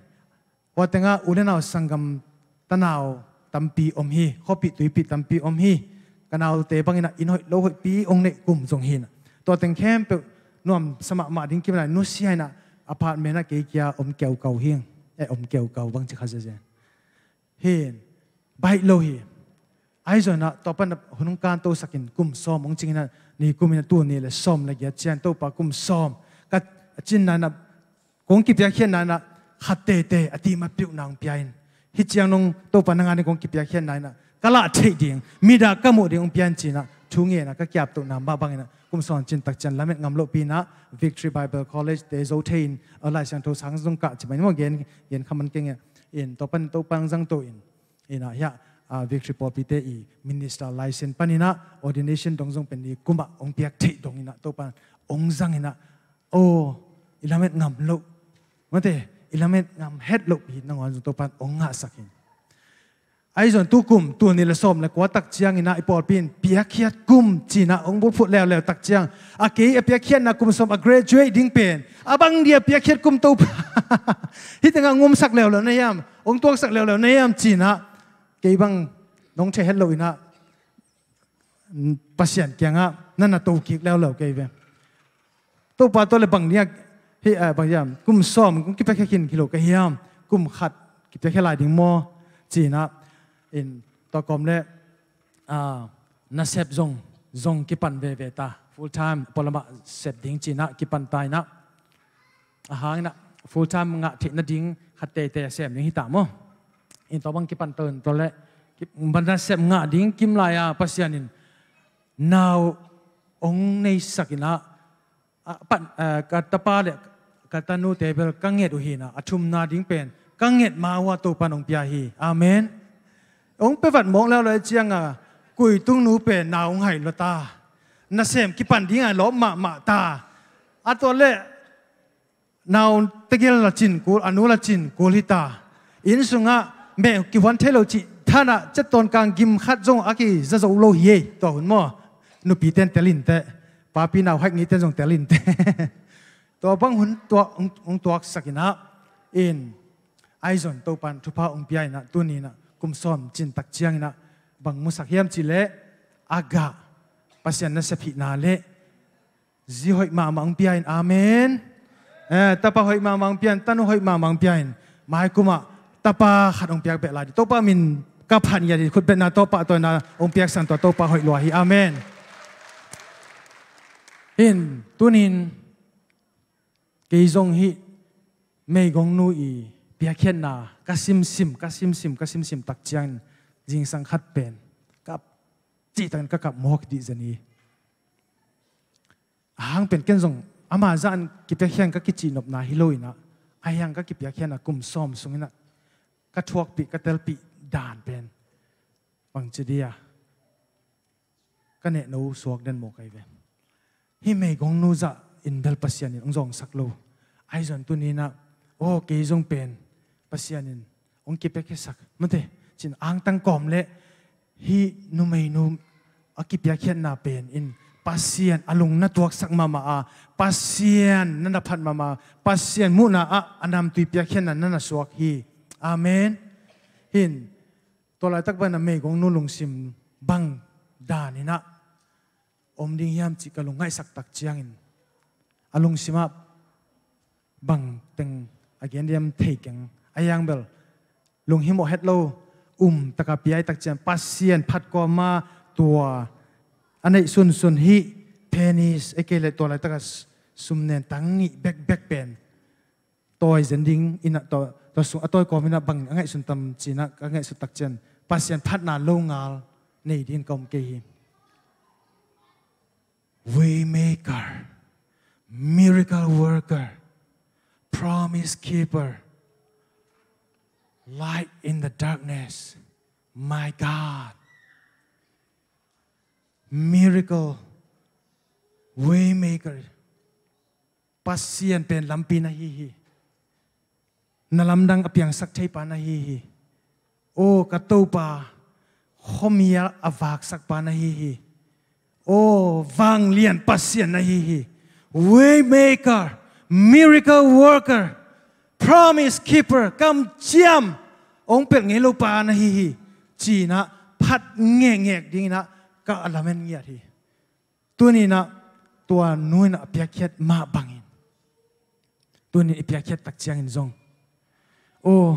Hua tengah u le nau sanggam tanau tampi om hi, khuapih tuipih tampi om hi. Ka naute bang inah inn hoih lo hoihpi hong neih kum zong hi inah. Tua teng khempeuh nuamsa mahmah ding kim lai nusia inah apartment ah kei kia om keukau hi ing. Eh, om keukau bang ci kha zezen. Hi in, baih lo hi. Ahi zong inah tua pan hun hong kantosak in kum sawm hong cing inah ni kum inah tul nih le sawm le giat ciang Topa kum sawm ka cinna inah kong kipiakkhiatna inah khat teitei a tihmat piuhna hong pia in. Hih ciang nong Topa na ngan in kong kipiakkhiatna inah ka lah theih ding, mit ah ka muh ding hong pia in ci inah thu ngen a ka kiaptohna mah bang inah kum sawm cin tak ciang lamet ngam lohpi inah Victory Bible College te zo thei in, a, Lai Siangtho sang zong kah ci mai maw gen, gen kha man keng e. In tua pan Topa hong zangto in. Inah hiah, a, Victory pawlpite i minister license pan inah ordination dong zong pen ni kum ah hong piak theih dong inah Topa hong zang inah, aw, i lamet ngam loh, mate, i lamet ngam het loh pi nangawn zong Topa hong ngahsak in. Ahi zong tu kum tul nih le sawm le kua tak ciang inah i pawlpi in piakkhiat kum ci inah hong bulphuh leuleu tak ciang a kei a piakkhiatna kum sawm a graduate ding pen a bang dia piakkhiat kum Topa. Hih tengah hong umsak leuleu na hiam, hong tuaksak leuleu na hiam ci inah kei bang nong thei het lo inah Pasian kiangah na na to kik leuleu kei ve. Topa tua le bang dingah hih, a, bang hiam kum sawm kong kipiakhia khin hi lo ka hiam, kum khat kipiakhia lai ding maw ci inah in tua kawm le, a, nasep zong zong kipan veve ta, full time pualamah sep ding ci inah kipan ta inah. A hang inah full time ngah theih nading khat teitei a sem ding hi ta maw. In tua bang kipan to in tua le ki-, bang nasep ngah ding kim lai a Pasian in nau hong neisak inah, a, pan, a, ka tapa le ka tanute bel ka nget uh hi inah a thumna ding pen ka nget ma uh a Topa in hong pia hi. Amen. Hong pia vat mawk leuleu ciang a kuitungnu pen nau hong hai lua ta. Nasem kipan ding a lawp mahmah ta. A tua le nau tegel a cin kul, a nu a cin kul hi ta. Inn sungah meh kihuan thei lo cih thanah ciattawn kang gim khat zong a kiza zo lo hi ei, tua hun maw. Nupite in tel in teh, papi nau haih ngite in zong tel in teh. Tua bang hun tuak, hong, hong tuaksak inah in, ahi zong Topa in thupha hong pia inah tuni inah kum sawm cin tak ciang inah bang musak hiam cih leh a gah Pasian nasep hihna le zi hoih mahmah hong pia in, amen. Eh, tapa hoih mahmah hong pia in, tanu hoih mahmah hong pia in. Mai kum ah tapa khat hong piak beh lai dih. Topa min ka phat ngiat dih, khut betna Topa tawina hong piaksan tua Topa hoih lua hi, amen. Hin, tunin kei zong hih meigongnu i piakkhiatna ka simsim, ka simsim, ka simsim tak ciangin zingsang khat pen ka cihtakin ka kap mawk dih zen hi. A hang pen ken zong ama zah in kipiakkhiat ka kicihnopna hi lo inah, a hiang ka kipiakkhiatna kum sawm sung inah ka thuakpih, ka telpih dan pen bangci dia ka nehno suak den maw kai ve. Hih meigongnu zah in bel Pasian in hong zawngsak lo. Ahi zong tuni-in ah, aw, kei zong pen Pasian in hong kipiakkhiatsak, mate, ci-in angtang kawm leh hih numeinu a kipiakkhiatna pen in Pasian a lung na tuaksak mahmah a, Pasian na na phat mahmah, Pasian muhna ah a namtui piakkhiatna na na suak hi. Amen. Hin, tua laitak bang a meigongnu lungsim bang dan in ah om ding hiam cih ka lungngaihsak tak ciangin, a lungsim ah bang teng a gen diam thei keng. A hiang bel lunghimawh het lo, um taka piai tak ciang Pasian phat kawm a, tua a neih sunsun hih penis, ei kei leh tua laitaka sumnen tang nih bekbek pen tawi zen ding in ah, tua, tua sung a tawi kawm in ah bang a ngaihsun tam ci-in ah ka ngaihsut tak ciang Pasian phatna lo ngal nei dingin ka om kei hi. Waymaker, miracle worker, promise keeper, light in the darkness. My God. Miracle, waymaker. Pasian pen lampi na hi hi. Na lamdang a piangsak theipa na hi hi. Aw, ka Topa, khuamial a vaksakpa na hi hi. Aw, vanglian Pasian na hi hi. Waymaker, miracle worker, promise keeper, kamciam hong pelh ngei lopa na hi hi, ci-in ah phat ngekngek dingin ah ka lamen ngiat hi. Tuni-in ah tua nu in ah a piakkhiat mah bangin tuni-in i piakkhiat tak ciangin zong, aw,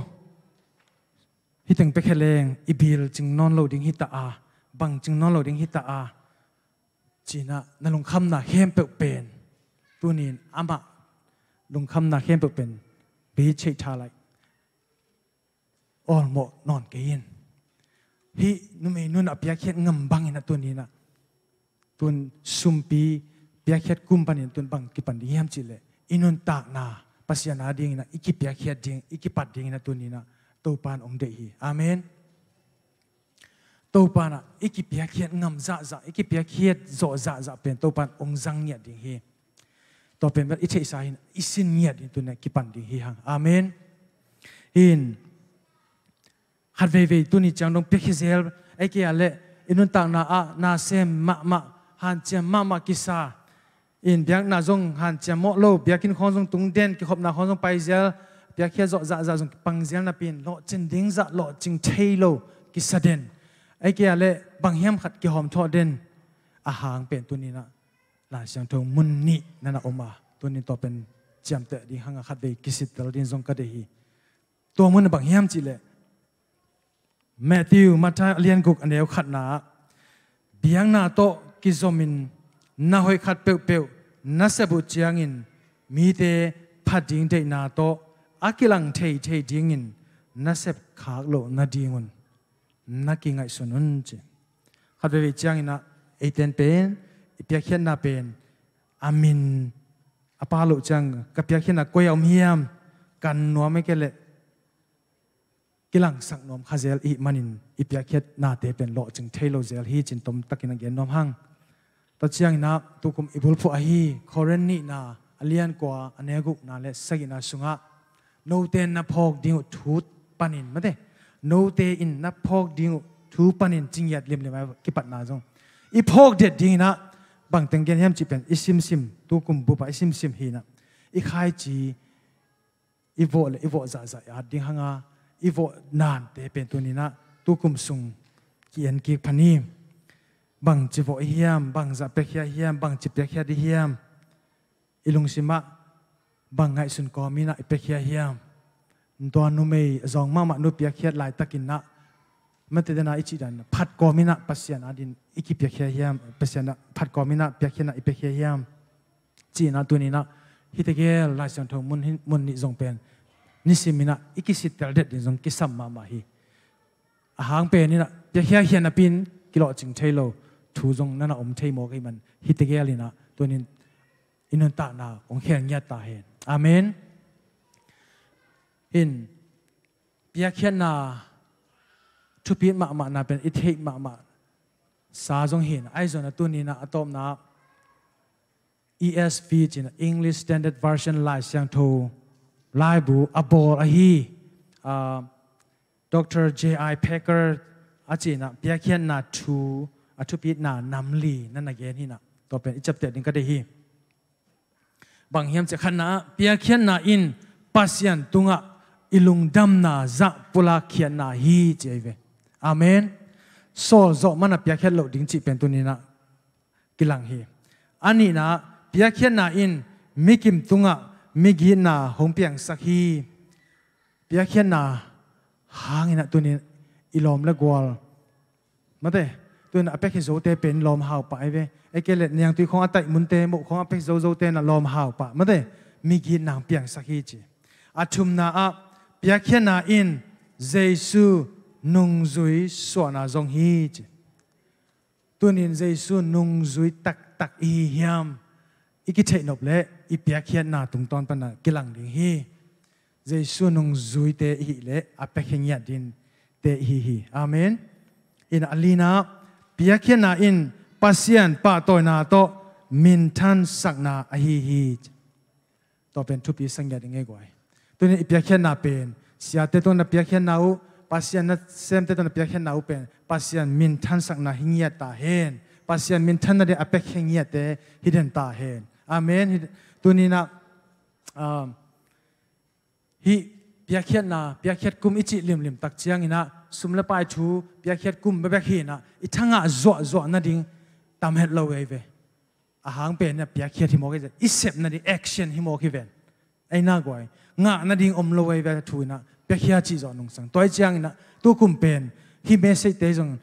hih teng piakhia leng i bil cing nawn lo ding hi ta a, bang cing nawn lo ding hi ta a, ci-in ah na lungkhamna khempeuh pen, tuni-in amah lungkhamna khempeuh pen bei cheih tha lai, awlmawh nawn kei in. Hih numeinu in a piakkhiat ngam bangin ah tuni-in ah, tun sumpi piakkhiat kum panin tun bang kipan ding hiam cih leh, i nuntakna Pasian a dingin ah i kipiakkhiat ding, i kipat dingin ah tuni-in ah Topa in hong deih hi. Amen. Topa in ah i kipiakkhiat ngam zahzah, i kipiakkhiat zawh zahzah pen Topa in hong zang ngiat ding hi. Tua pen bel i theihsa hi-in i sin ngiat ding tuni-in ah kipan ding hi hang. Amen. Hin, khat veivei tuni ciang dong piakhia zel, ei kei a leh i nuntakna ah nasem mahmah, hanciam mahmah kisa. In biakna zong hanciam mawh lo, biakinn khawng zong tung den, kikhopna khawng zong pai zel, piakhia zawh zahzah zong kipang zel napi-in lawhcing ding zah lawhcing thei lo kisa den. Ei kei a leh bang hiam khat kihawm thawh den. A hang pen tuni-in ah Lai Siangtho mun nih na na om a, tuni-in tua pen ciamteh ding hang a khat vei kisittel ding zong ka deih hi. Tua mun bang hiam cih leh, Matthew, Matthai a lian guk a neu khatna ah, biakna tawh kizomin na hoih khat peuhpeuh na sep uh ciangin mite phat ding deihna tawh a kilang theithei dingin na sep khak loh nadingun na kingaihsun un ci. Khat veivei ciangin ah eite in pen i piakkhiatna pen a min a pha loh ciang ka piakkhiatna koi a om hiam, kan nuam ei kei leh kilangsak nuam kha zel i hih manin i piakkhiatnate pen lawhcing thei lo zel hi ci-in tomtakin a gen nuam hang. Tua ciangin ah tukum i bulphuh ahi Korin nihna a lian kua a neu gukna le sagihna sungah note in na phawk ding uh thu panin, mate, note in na phawk ding uh thu panin ci ngiat limlim a kipatna zong i phawk det dingin ah bang teng gen hiam cih pen i simsim, tukum bup ah i simsim hi-in ah i khaici i vawh le i vawh zahzah i at ding hang a, i vawh nante pen tuni-in ah tukum sung ki-en kik pha ni. Bangci vawh i hiam, bangzah piakhia i hiam, bangci piakhia di hiam, i lungsim ah bang ngaihsun kawmin ah i piakhia i hiam. Tua numei a zawng mahmah nu piakkhiat laitakin ah, mate, den a i cih dan phat kawmin ah Pasian a din i kipiakhia i hiam, Pasian ah phat kawmin ah piakhia in ah i piakhia i hiam. Ci-in ah tuni-in ah hihte gel Lai Siangtho mun hi, mun nih zong pen nisimin ah i kisittel det ding zong kisam mahmah hi. A hang pen in ah piakhia khia napi-in kilawhcing thei lo thu zong na na om thei mawk ahih man hihte gel in ah tuni-in i nuntakna hong khel ngiat ta hen. Amen. Hin, piakkhiatna thupi mahmahna pen i theih mahmah sa zong hi-in ah, ahi zongin ah tuni-in ah a tawpna ah E S V cih in ah, English Standard Version Lai Siangtho laibu a bawl ahi, ah, Doctor J I Packer a cih in ah piakkhiatna thu a thupitna nam li na na gen hi in ah, tua pen i ciamteh ding ka deih hi. Bang hiam cih leh khatna ah, piakkhiatna in Pasian tungah i lungdamna zah pulak khiatna hi ci ahi ve. Amen. Sawl zawh man a piakkhiat loh ding cih pen tuni in ah kilang hi. A nihna ah, piakkhiatna in mikim tungah migitna hong piangsak hi. Piakkhiatna hang in ah tuni in i lawm le gual, mate, tuni in a piakhia zote pen lawm hau pah ahi ve. Ei kei leh niangtui khawng a taih munte, moh khawng a piakhia zozote in ah lawm hau pah, mate, migitna hong piangsak hi ci. A thumna ah, piakkhiatna in Jesu nungzui suahna zong hi ci. Tuni in Jesu nungzui taktak i hi hiam i kitheih nop leh i piakkhiatna tungtawn pan ah kilang ding hi. Jesu nungzuite i hih leh a piakhia ngiat dingte i hi hi. Amen. In ah a lina ah, piakkhiatna in Pasian pahtawina tawh minthansakna ahi hi. Tua pen thupi sa ngiat ding ei guai. Tuni in i piakkhiatna pen siate tungah na piakkhiatna uh, Pasian nasemte tungah na piakkhiatna uh pen Pasian minthansakna hi ngiat ta hen. Pasian minthan nading a piakhia ngiatte hi den ta hen. Amen. Hi, tuni in ah, um, hih piakkhiatna, piakkhiat kum i cih limlim tak ciangin ah, sum le pai thu piakkhiat kum bekbek hi in ah, i thangah zuahzuah nading tam het lo ei ve. A hang pen in ah piakkhiat hi mawk hi zen, i sep nading action hi mawk hi ven. Ei na guai, ngah nading om lo ei ve, thu in ah piakkhiat cih zawh nungsang. Tua hi ciangin ah, tu kum pen hih message-te zong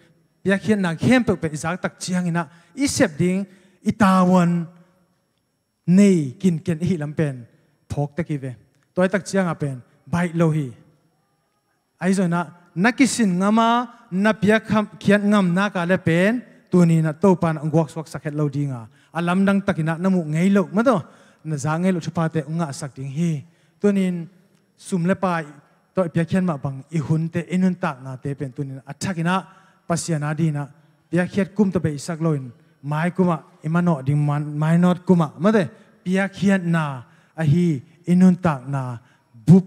piakkhiatna khempeuh pen i zak tak ciangin ah, i sep ding, i tavuan nei kinken i hih lam pen phawk tek hi ve. Tua hi tak ciang ah pen baih lo hi. Ahi zongin ah, na kisin ngam a, na piakkhiat ngam nak leh pen, tuni in ah Topa in ah hong guaksuaksak het lo ding a, a lamdang takin ah na muh ngei loh, mate, na za ngei loh thuphate hong ngahsak ding hi. Tuni in sum le pai tawh i piakkhiat mah bang i hunte, i nuntaknate pen tuni in ah a thakin ah Pasian adingin ah piakkhiat kum tawh beisak loin, mai kum ah i manawh ding, man-, mainawt kum ah, mate, piakkhiatna ahi i nuntakna bup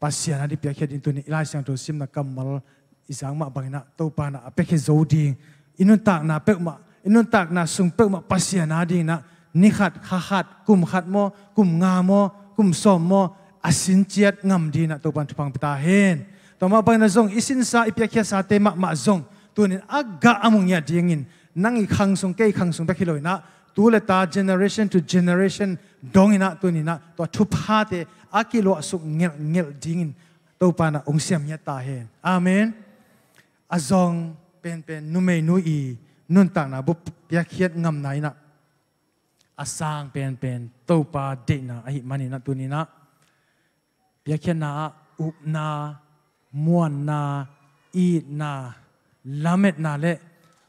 Pasian ading piakkhiat ding tuni in i Lai Siangtho simna kammal i zak mah bangin ah Topa in ah a piakhia zo ding, i nuntakna peuhmah, i nuntakna sung peuhmah Pasian adingin ah ni khat, kha khat, kum khat maw, kum nga maw, kum sawm maw, a sin ciat ngam dingin ah Topa in thupha hong pia ta hen. Tua mah bangin ah zong i sinsa, i piakkhiatsate mahmah zong tuni in a gah a mu ngiat dingin, nang i khang sung, kei khang sung bek hi loin ah, tu le ta, generation to generation dongin ah tuni in ah tua thuphate a kiluahsuk ngelhngelh dingin Topa in ah hong siam ngiat ta hen. Amen. A zawng penpen numeinu i nuntakna bup piakkhiat ngamna in ah a sang penpen Topa deihna ahih manin ah tuni in ah piakkhiatna ah upna, muanna, itna, lametna le,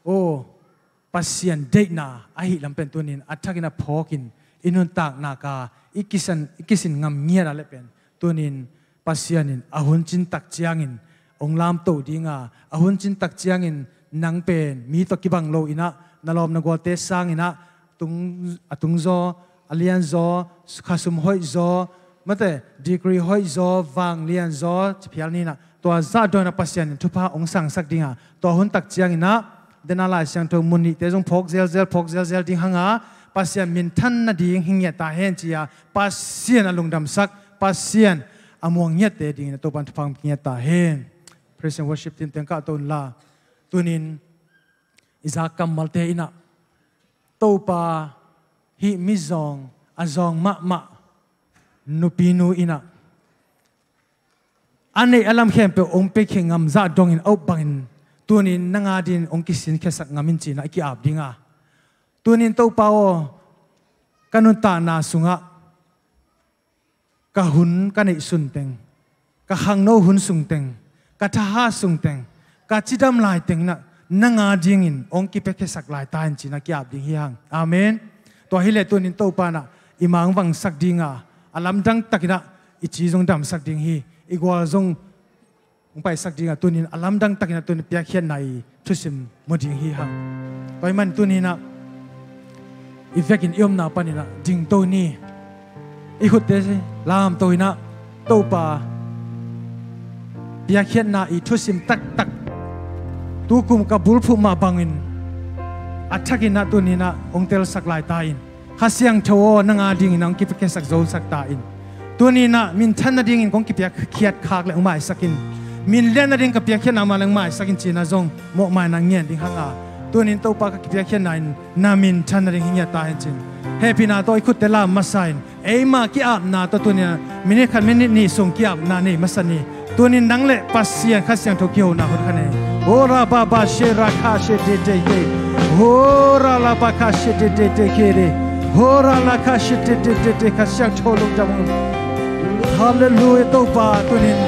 aw, Pasian deihna ahih lam pen tuni in a thakin a phawkin i nuntakna ka i kisan, i kisin ngam ngiat a leh pen tuni in Pasian in a hun cin tak ciangin hong lamto ding a, a hun cin tak ciangin nang pen mi tawh kibang lo in ah, na lawm na gualte sangin ah, tung, a tungzaw, a lianzaw, khasum hoihzaw, mate, degree hoihzaw, vanglianzaw, ci phial ni in ah, tua zah dongin ah Pasian in thupha hong sangsak ding a, tua hun tak ciangin ah, den a Lai Siangtho mun nihte zong phawk zelzel, phawk zelzel ding hang a, Pasian minthan nading hi ngiat ta hen ci a, Pasian a lungdamsak, Pasian a muang ngiatte dingin ah Topa in thupha hong pia ngiat ta hen. Praise and worship team teng kahto unla. Tuni in i zak kammalte in ah, Topa hih mizawng, a zawng mahmah nupinu in ah, a neih a lam khempeuh hong piakhia ngam zah dongin, a up bangin tuni in nang adingin hong kisinkhiasak ngam in ci in ah i ki-ap ding a. Tuni in Topa aw, ka nuntakna sungah ka hun ka neih sunteng, ka khangno hun sungteng, ka thahat sungteng, ka cidam laiteng in ah nang adingin hong kipiakkhiasak lai ta in ci in ah ki-ap ding hi hang. Amen. Tua hi leh tuni in Topa in ah i ma hong vangsak ding a, a lamdang takin ah i ci zong damsak ding hi, i gual zong hong paisak ding a, tuni in a lamdang takin ah tuni in piakkhiatna i thusim mu ding hi hang. Tua ahih manin tuni in ah i vekin i omna panin ah dingto ni. I khutte lamto in ah Topa piakkhiatna i thusim taktak tukum ka bulphuh mah bangin a thakin ah tuni-in ah hong telsak lai ta in. Kha Siangtho aw, nang a dingin ah hong kiphiasak zosak ta in. Tuni-in ah minthan nadingin kong kipiakkhiat khak leh hong maisak in. Min lian nading ka piakkhiatna mah leh hong maisak in ci-in ah zong mawhmaina ngen ding hang a, tuni-in Topa ka kipiakkhiatna in na minthan nading hi ngiat ta hen ci-in hehpihna tawh i khutte lam masa in. Eima ki-apna tawh tuni-in ah minit khat minit nih sung ki-apna nei masa ni. Tuni-in nang leh Pasian Kha Siangtho kihona hun kha nei. Hora baba shera kha she te te ke. Hora la ba kha she te te te ke re. Hora la kha she te te te te, Kha Siangtho lungdam. Halleluia Topa, tuni-in.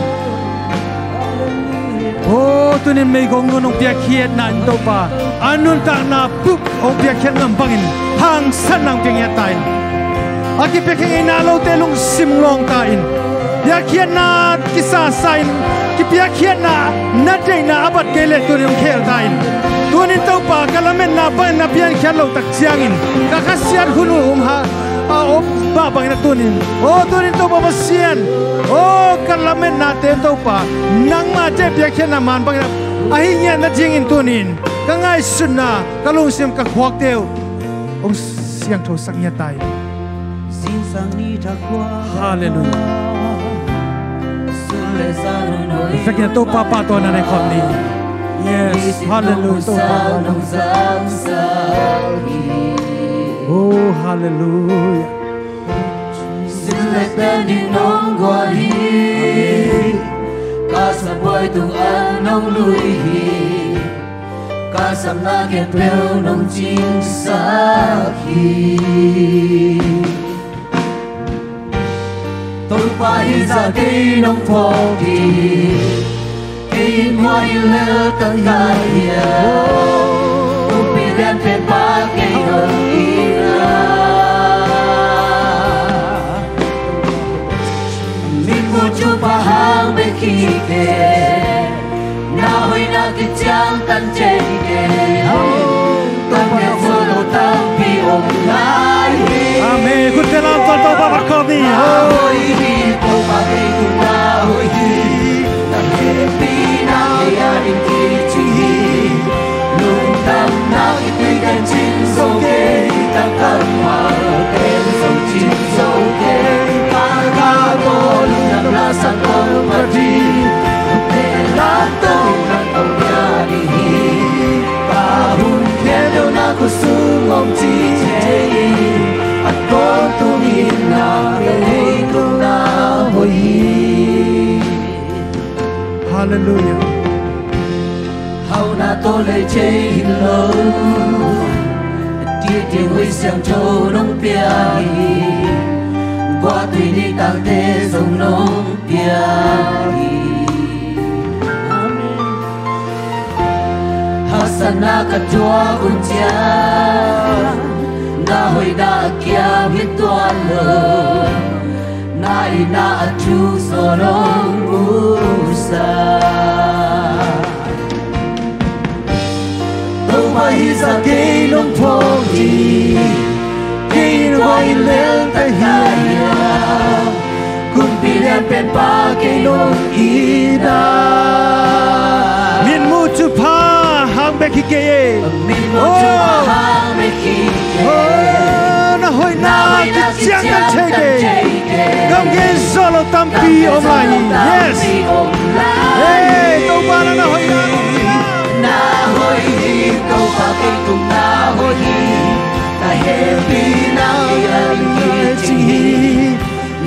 O, tuni-in meigong nun hong piakkhiatna in Topa, a nuntakna bup hong piakkhiat ngam bangin hangsan nang pia ngiat ta in. A kipiakkhiat ngeina lote lungsim lawng ta in. Piakkhiatna kisasa in, kipiakkhiatna na deihna a bat kei leh tuni-in hong khel ta in. Tuni-in Topa ka lametna bangin na piankhiat loh tak ciangin ka khasiat hun uh hong ha a om mah bangin ah tuni-in, o tuni-in Topa Pasian, o ka lametnate Topa nangmah te piakkhiatna man bangin ah ahi ngiat nadingin tuni-in ka ngaihsutna, ka lungsim, ka khuakte uh hong siangthosak ngiat ta in. Halleluia. Vekin ah Topa pahtawina nei khawm ni. Yes, halleluia Topa. Oh, halleluia. Sin le pen ding nong gual hi. Ka sam buai tung an nong lui hi. Ka samna khempeuh nong cingsak hi. Topa hi zah kei nong phawk hi. Kei in hua in lel tak ka hi a. Kumpi lian pen pa kei nong hi a. Min mu cu pa hang bek hi kei. Na hoihna kiciang tan cei kei. Tang kei zuan lo tampi om lai hi. Amen. Khutte lam tuan Topa phat khawm ni. Na hoih hi, Topa kei tung na hoih hi. Na hehpihna kei a ding kicing hi. Lungdamna kituite cin zo kei, ka kammal pen zong cin zo kei. Ka ka tawh lungdam la sa tawh pha ding. Khutte lam tawh nang tawh bia ding hi. Ka hun khempeuh na khut sung om ci thei in. A tawntung in na kei tung na hoih hi. Halleluia. Hauhna tawh lei thei hi lo. Titi hui siangtho nong pia hi. Guahtui nitangte zong nong pia hi. Amen. Haksatna ka tuak un ciang na hoihna a kiam hi tuan lo. Na itna a thuk zaw nong musak. Topa hi zah kei nong phawk hi. Kei in hua in lel tak hi a. Kumpi lian pen pa kei nong hi a. Min mu cu pha hang bek hi kei e. Min mu cu pha hang bek hi kei. Oh, na hoihna kiciang tan thei kei. Nong gen zawh lo tampi om lai hi. Yes. Hey, Topa na na hoihna. Na hoih hi, Topa kei tung na hoih hi. Na hehpihna kei a ding kicing hi.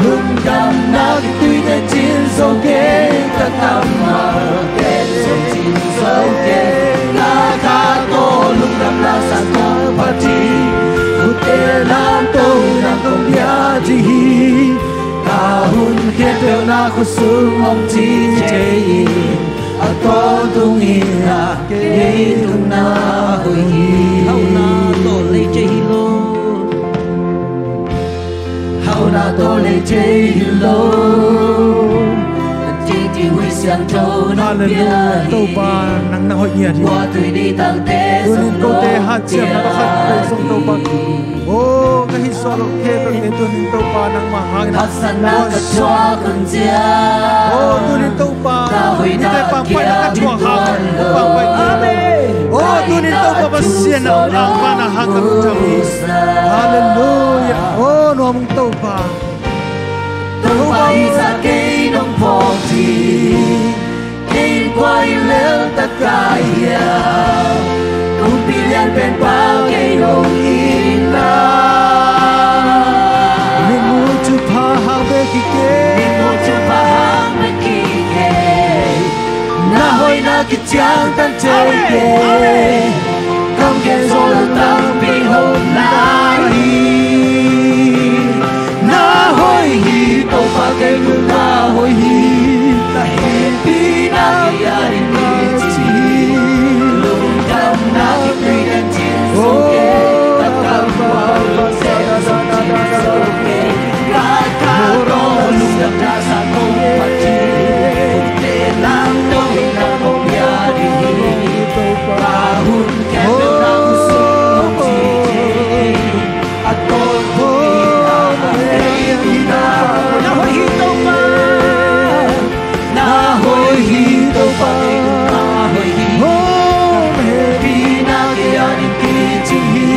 Lungdamna kituite cin zo kei, ka kammal pen zong cin zo kei. Na ka tawh lungdam la sa tawh pha ding. Khutte lam tawh nang tawh bia ding hi. Ka hun khempeuh na khut sung om ci thei in. A tawntung in na kei tung na hoih hi. Hauhna tawh lei thei hi lo. Hauhna tawh lei thei hi lo. Titi hui Hallelujah. Topa, nang na hoih ngiat hi. Tunin kote hanciamna pakhat peuh zong Topa, o, ka hih zawh loh khempeuh te tunin Topa nangmah hangin a, o, tunin Topa, mite pangpaihna ka thuak hangin pangpaih ngiat. O, tunin Topa Pasian, na hong angvan a hang ka lungdam hi. Hallelujah. O, nuam ung Topa. Topa, hih zah kei nong phawk ding, kei in kua in leltak ka hiam? Kumpi lian pen pa kei nong hi na. Mitmuh thupha hang bek hi kei. Mitmuh thupha hang bek hi kei. Na hoihna kiciangtan thei kei. Kam gen zawh loh tampi om lai hi. Na hoih hi, Topa kei tung na hoih hi. Na hehpihna kei a ding kicing hi. Lungdamna kituite cin zo kei. Ka kammal pen zong cin zo kei. Ka kha tawh lungdamna sang kong phat hi. Te lam to in na kong bia ding hi. Ka hun khempeuh na khutsung ci thei. A tawntung in na hehpihna kei tung na hoih hi Topa. Na hoih hi Topa, na hoih hi. Hehpihna kei a ding kicing hi.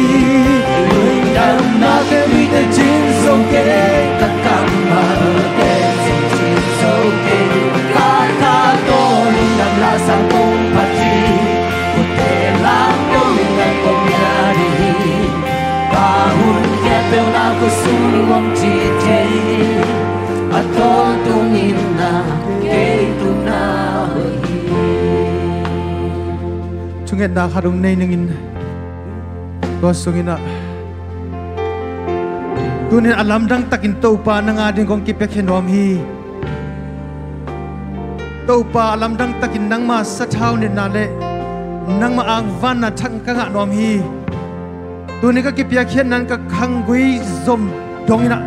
Lungdamna kituite cin zo kei. Ka kammal pen zong cin zo kei. Ka kha tawh lungdamna sang kong phat hi. Khutte lam to in na kong bia ding hi. Ka hun khempeuh na khutsung om ci thei. A tawntung in na kei tung na hoih hi. Thungetna khat hong nei ning in, tua sungin ah, tunin a lamdang takin Topa nang a ding kong kipiakhia nuam hi. Topa, a lamdang takin nangma sathau nitna le nangma angvanna thak ka ngah nuam hi. Tuni ka kipiakkhiatna in ka khanggui zom dong in ah,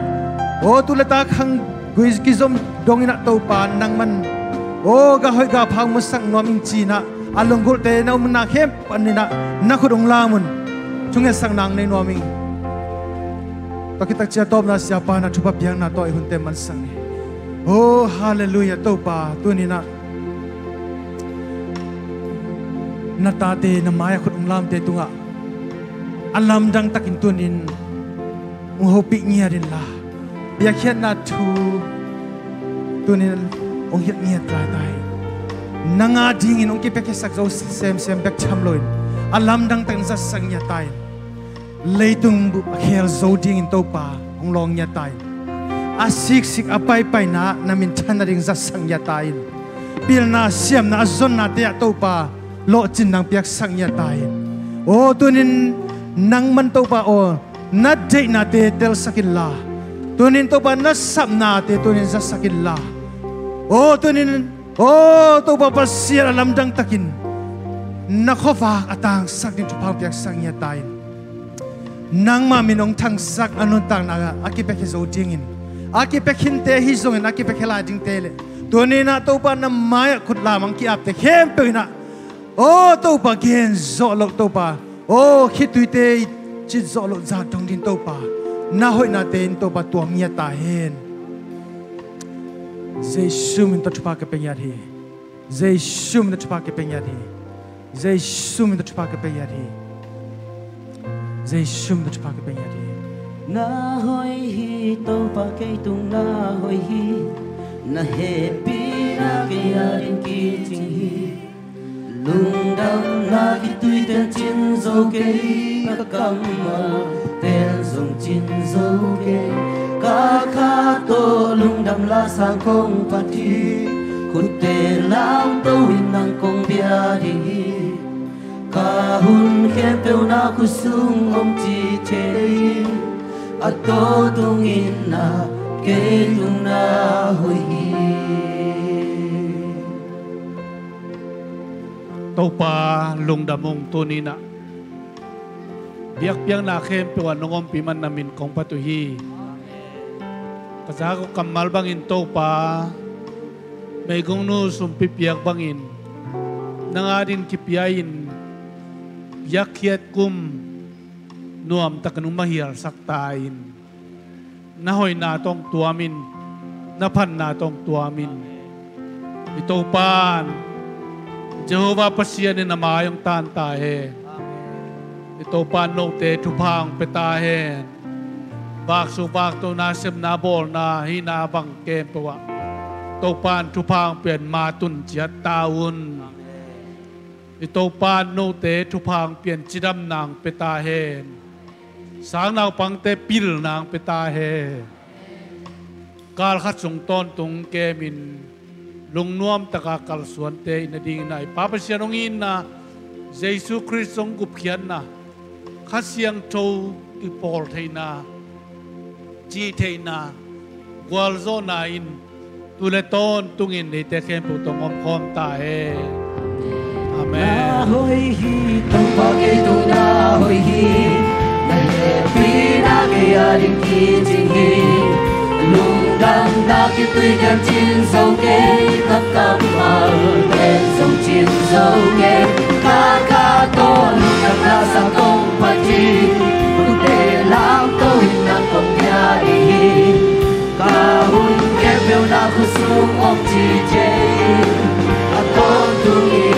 aw, tu le ta khanggui kizom dong in ah Topa nangman, aw, ka hoih ka pha hong musak nuam ing ci-in ah a lunggulhte na omna khempeuh panin ah na khut hong lam un. Thungetsakna hong nei nuam ing. Tua khit tak ciang tawpna siapa in ah thupha piakna tawh i hunte mansak ni. Aw, hallelujah, Topa, tuni in ah na tate na mai-ah khut hong lamte tungah a lamdang takin tunin hong hopih ngiat inla, piakkhiatna thu tunin hong hilh ngiat lai ta in. Nang a dingin hong kipiakkhiasak zo semsem bek tham loin a lamdang takin zatsak ngiat ta in. Leitung bup a khel zo dingin Topa hong lawng ngiat ta in. A siksik a paipaina na minthan nading zatsak ngiat ta in. Pilna siamna a zonnate ah Topa lawhcin nang piaksak ngiat ta in. Aw, tunin nangman Topa aw, na deihnate telsak inla, tunin Topa na sapnate tunin zatsak inla, aw, tunin, aw, Topa Pasian, a lamdang takin na khuavak a tangsak ding thupha hong piaksak ngiat ta in. Nangmah min hong thangsak a nuntakna a kipiakhia zo dingin, a kipiakkhinte ahi zongin a kipiakhia lai dingte le, tuni in ah Topa na mai-ah khut lam hong ki-apte khempeuh in ah, aw Topa, gen zawh loh Topa, aw khituite i cit zawh loh zah dong ding Topa, na hoihnate in Topa tuam ngiat ta hen. Jesu min tawh thupha ka pia ngiat hi. Jesu min tawh thupha ka pia ngiat hi. Jesu min tawh thupha ka pia ngiat hi. Jesu min tawh thupha ka pia ngiat hi. Na hoih hi Topa, kei tung na hoih hi. Na hehpihna kei a ding kicing hi. Lungdamna kituite cin zo kei, ka kammal pen zong cin zo kei. Ka kha tawh lungdam la sang kong phat hi. Khutte lamto in nang kong bia ding hi. Ka hun khempeuh na khut sung om ci thei. A tawntung in na kei tung na hoih hi. Topa, lungdam ung. Tuni in ah biakpiakna khempeuh ah nong ompih man na min kong phat uh hi. Ka za ka kammal bangin Topa, Meigongnu sumpi piak bangin nang adin kipia-in biakkhiat kum nuamtakin hong mahialsak ta in, na hoihna tawh hong tuamin, na phatna tawh hong tuamin. I Topan Jehovah Pasian in a mai hong taan ta hen. I Topan note thupha hong pia ta hen. Vaksuk vaktona, sepna bawlna, hihna bang khempeuh ah Topan thupha hong pian, matun ciat ta un. I Topan note thupha hong pian, cidamna hong pia ta hen. Sang naupangte pilna hong pia ta hen. Kal khat sung tawntung kemin lungnuam taka kalsuante i na dingin a i Pa Pasian hong itna, Jesu Khrist hong gupkhiatna, Kha Siangtho kipawl theihna, cih theihna, gualzawhna in tu le tawntungin eite khempeuh tawh hong omkhawm ta hen. Amen. Na hoih hi, Topa kei tungah na hoih hi. Na hehpihna kei ading kicing hi. Lungdamna kituikian cin zo kei, ka kammal pen zong cin zo kei. Ka ka tawh lungdamna sang kong phat hi. Hunte lamto in nang kong ngia ding hi. Ka hun khempeuh na khut sung om cice hi. A tawntung hi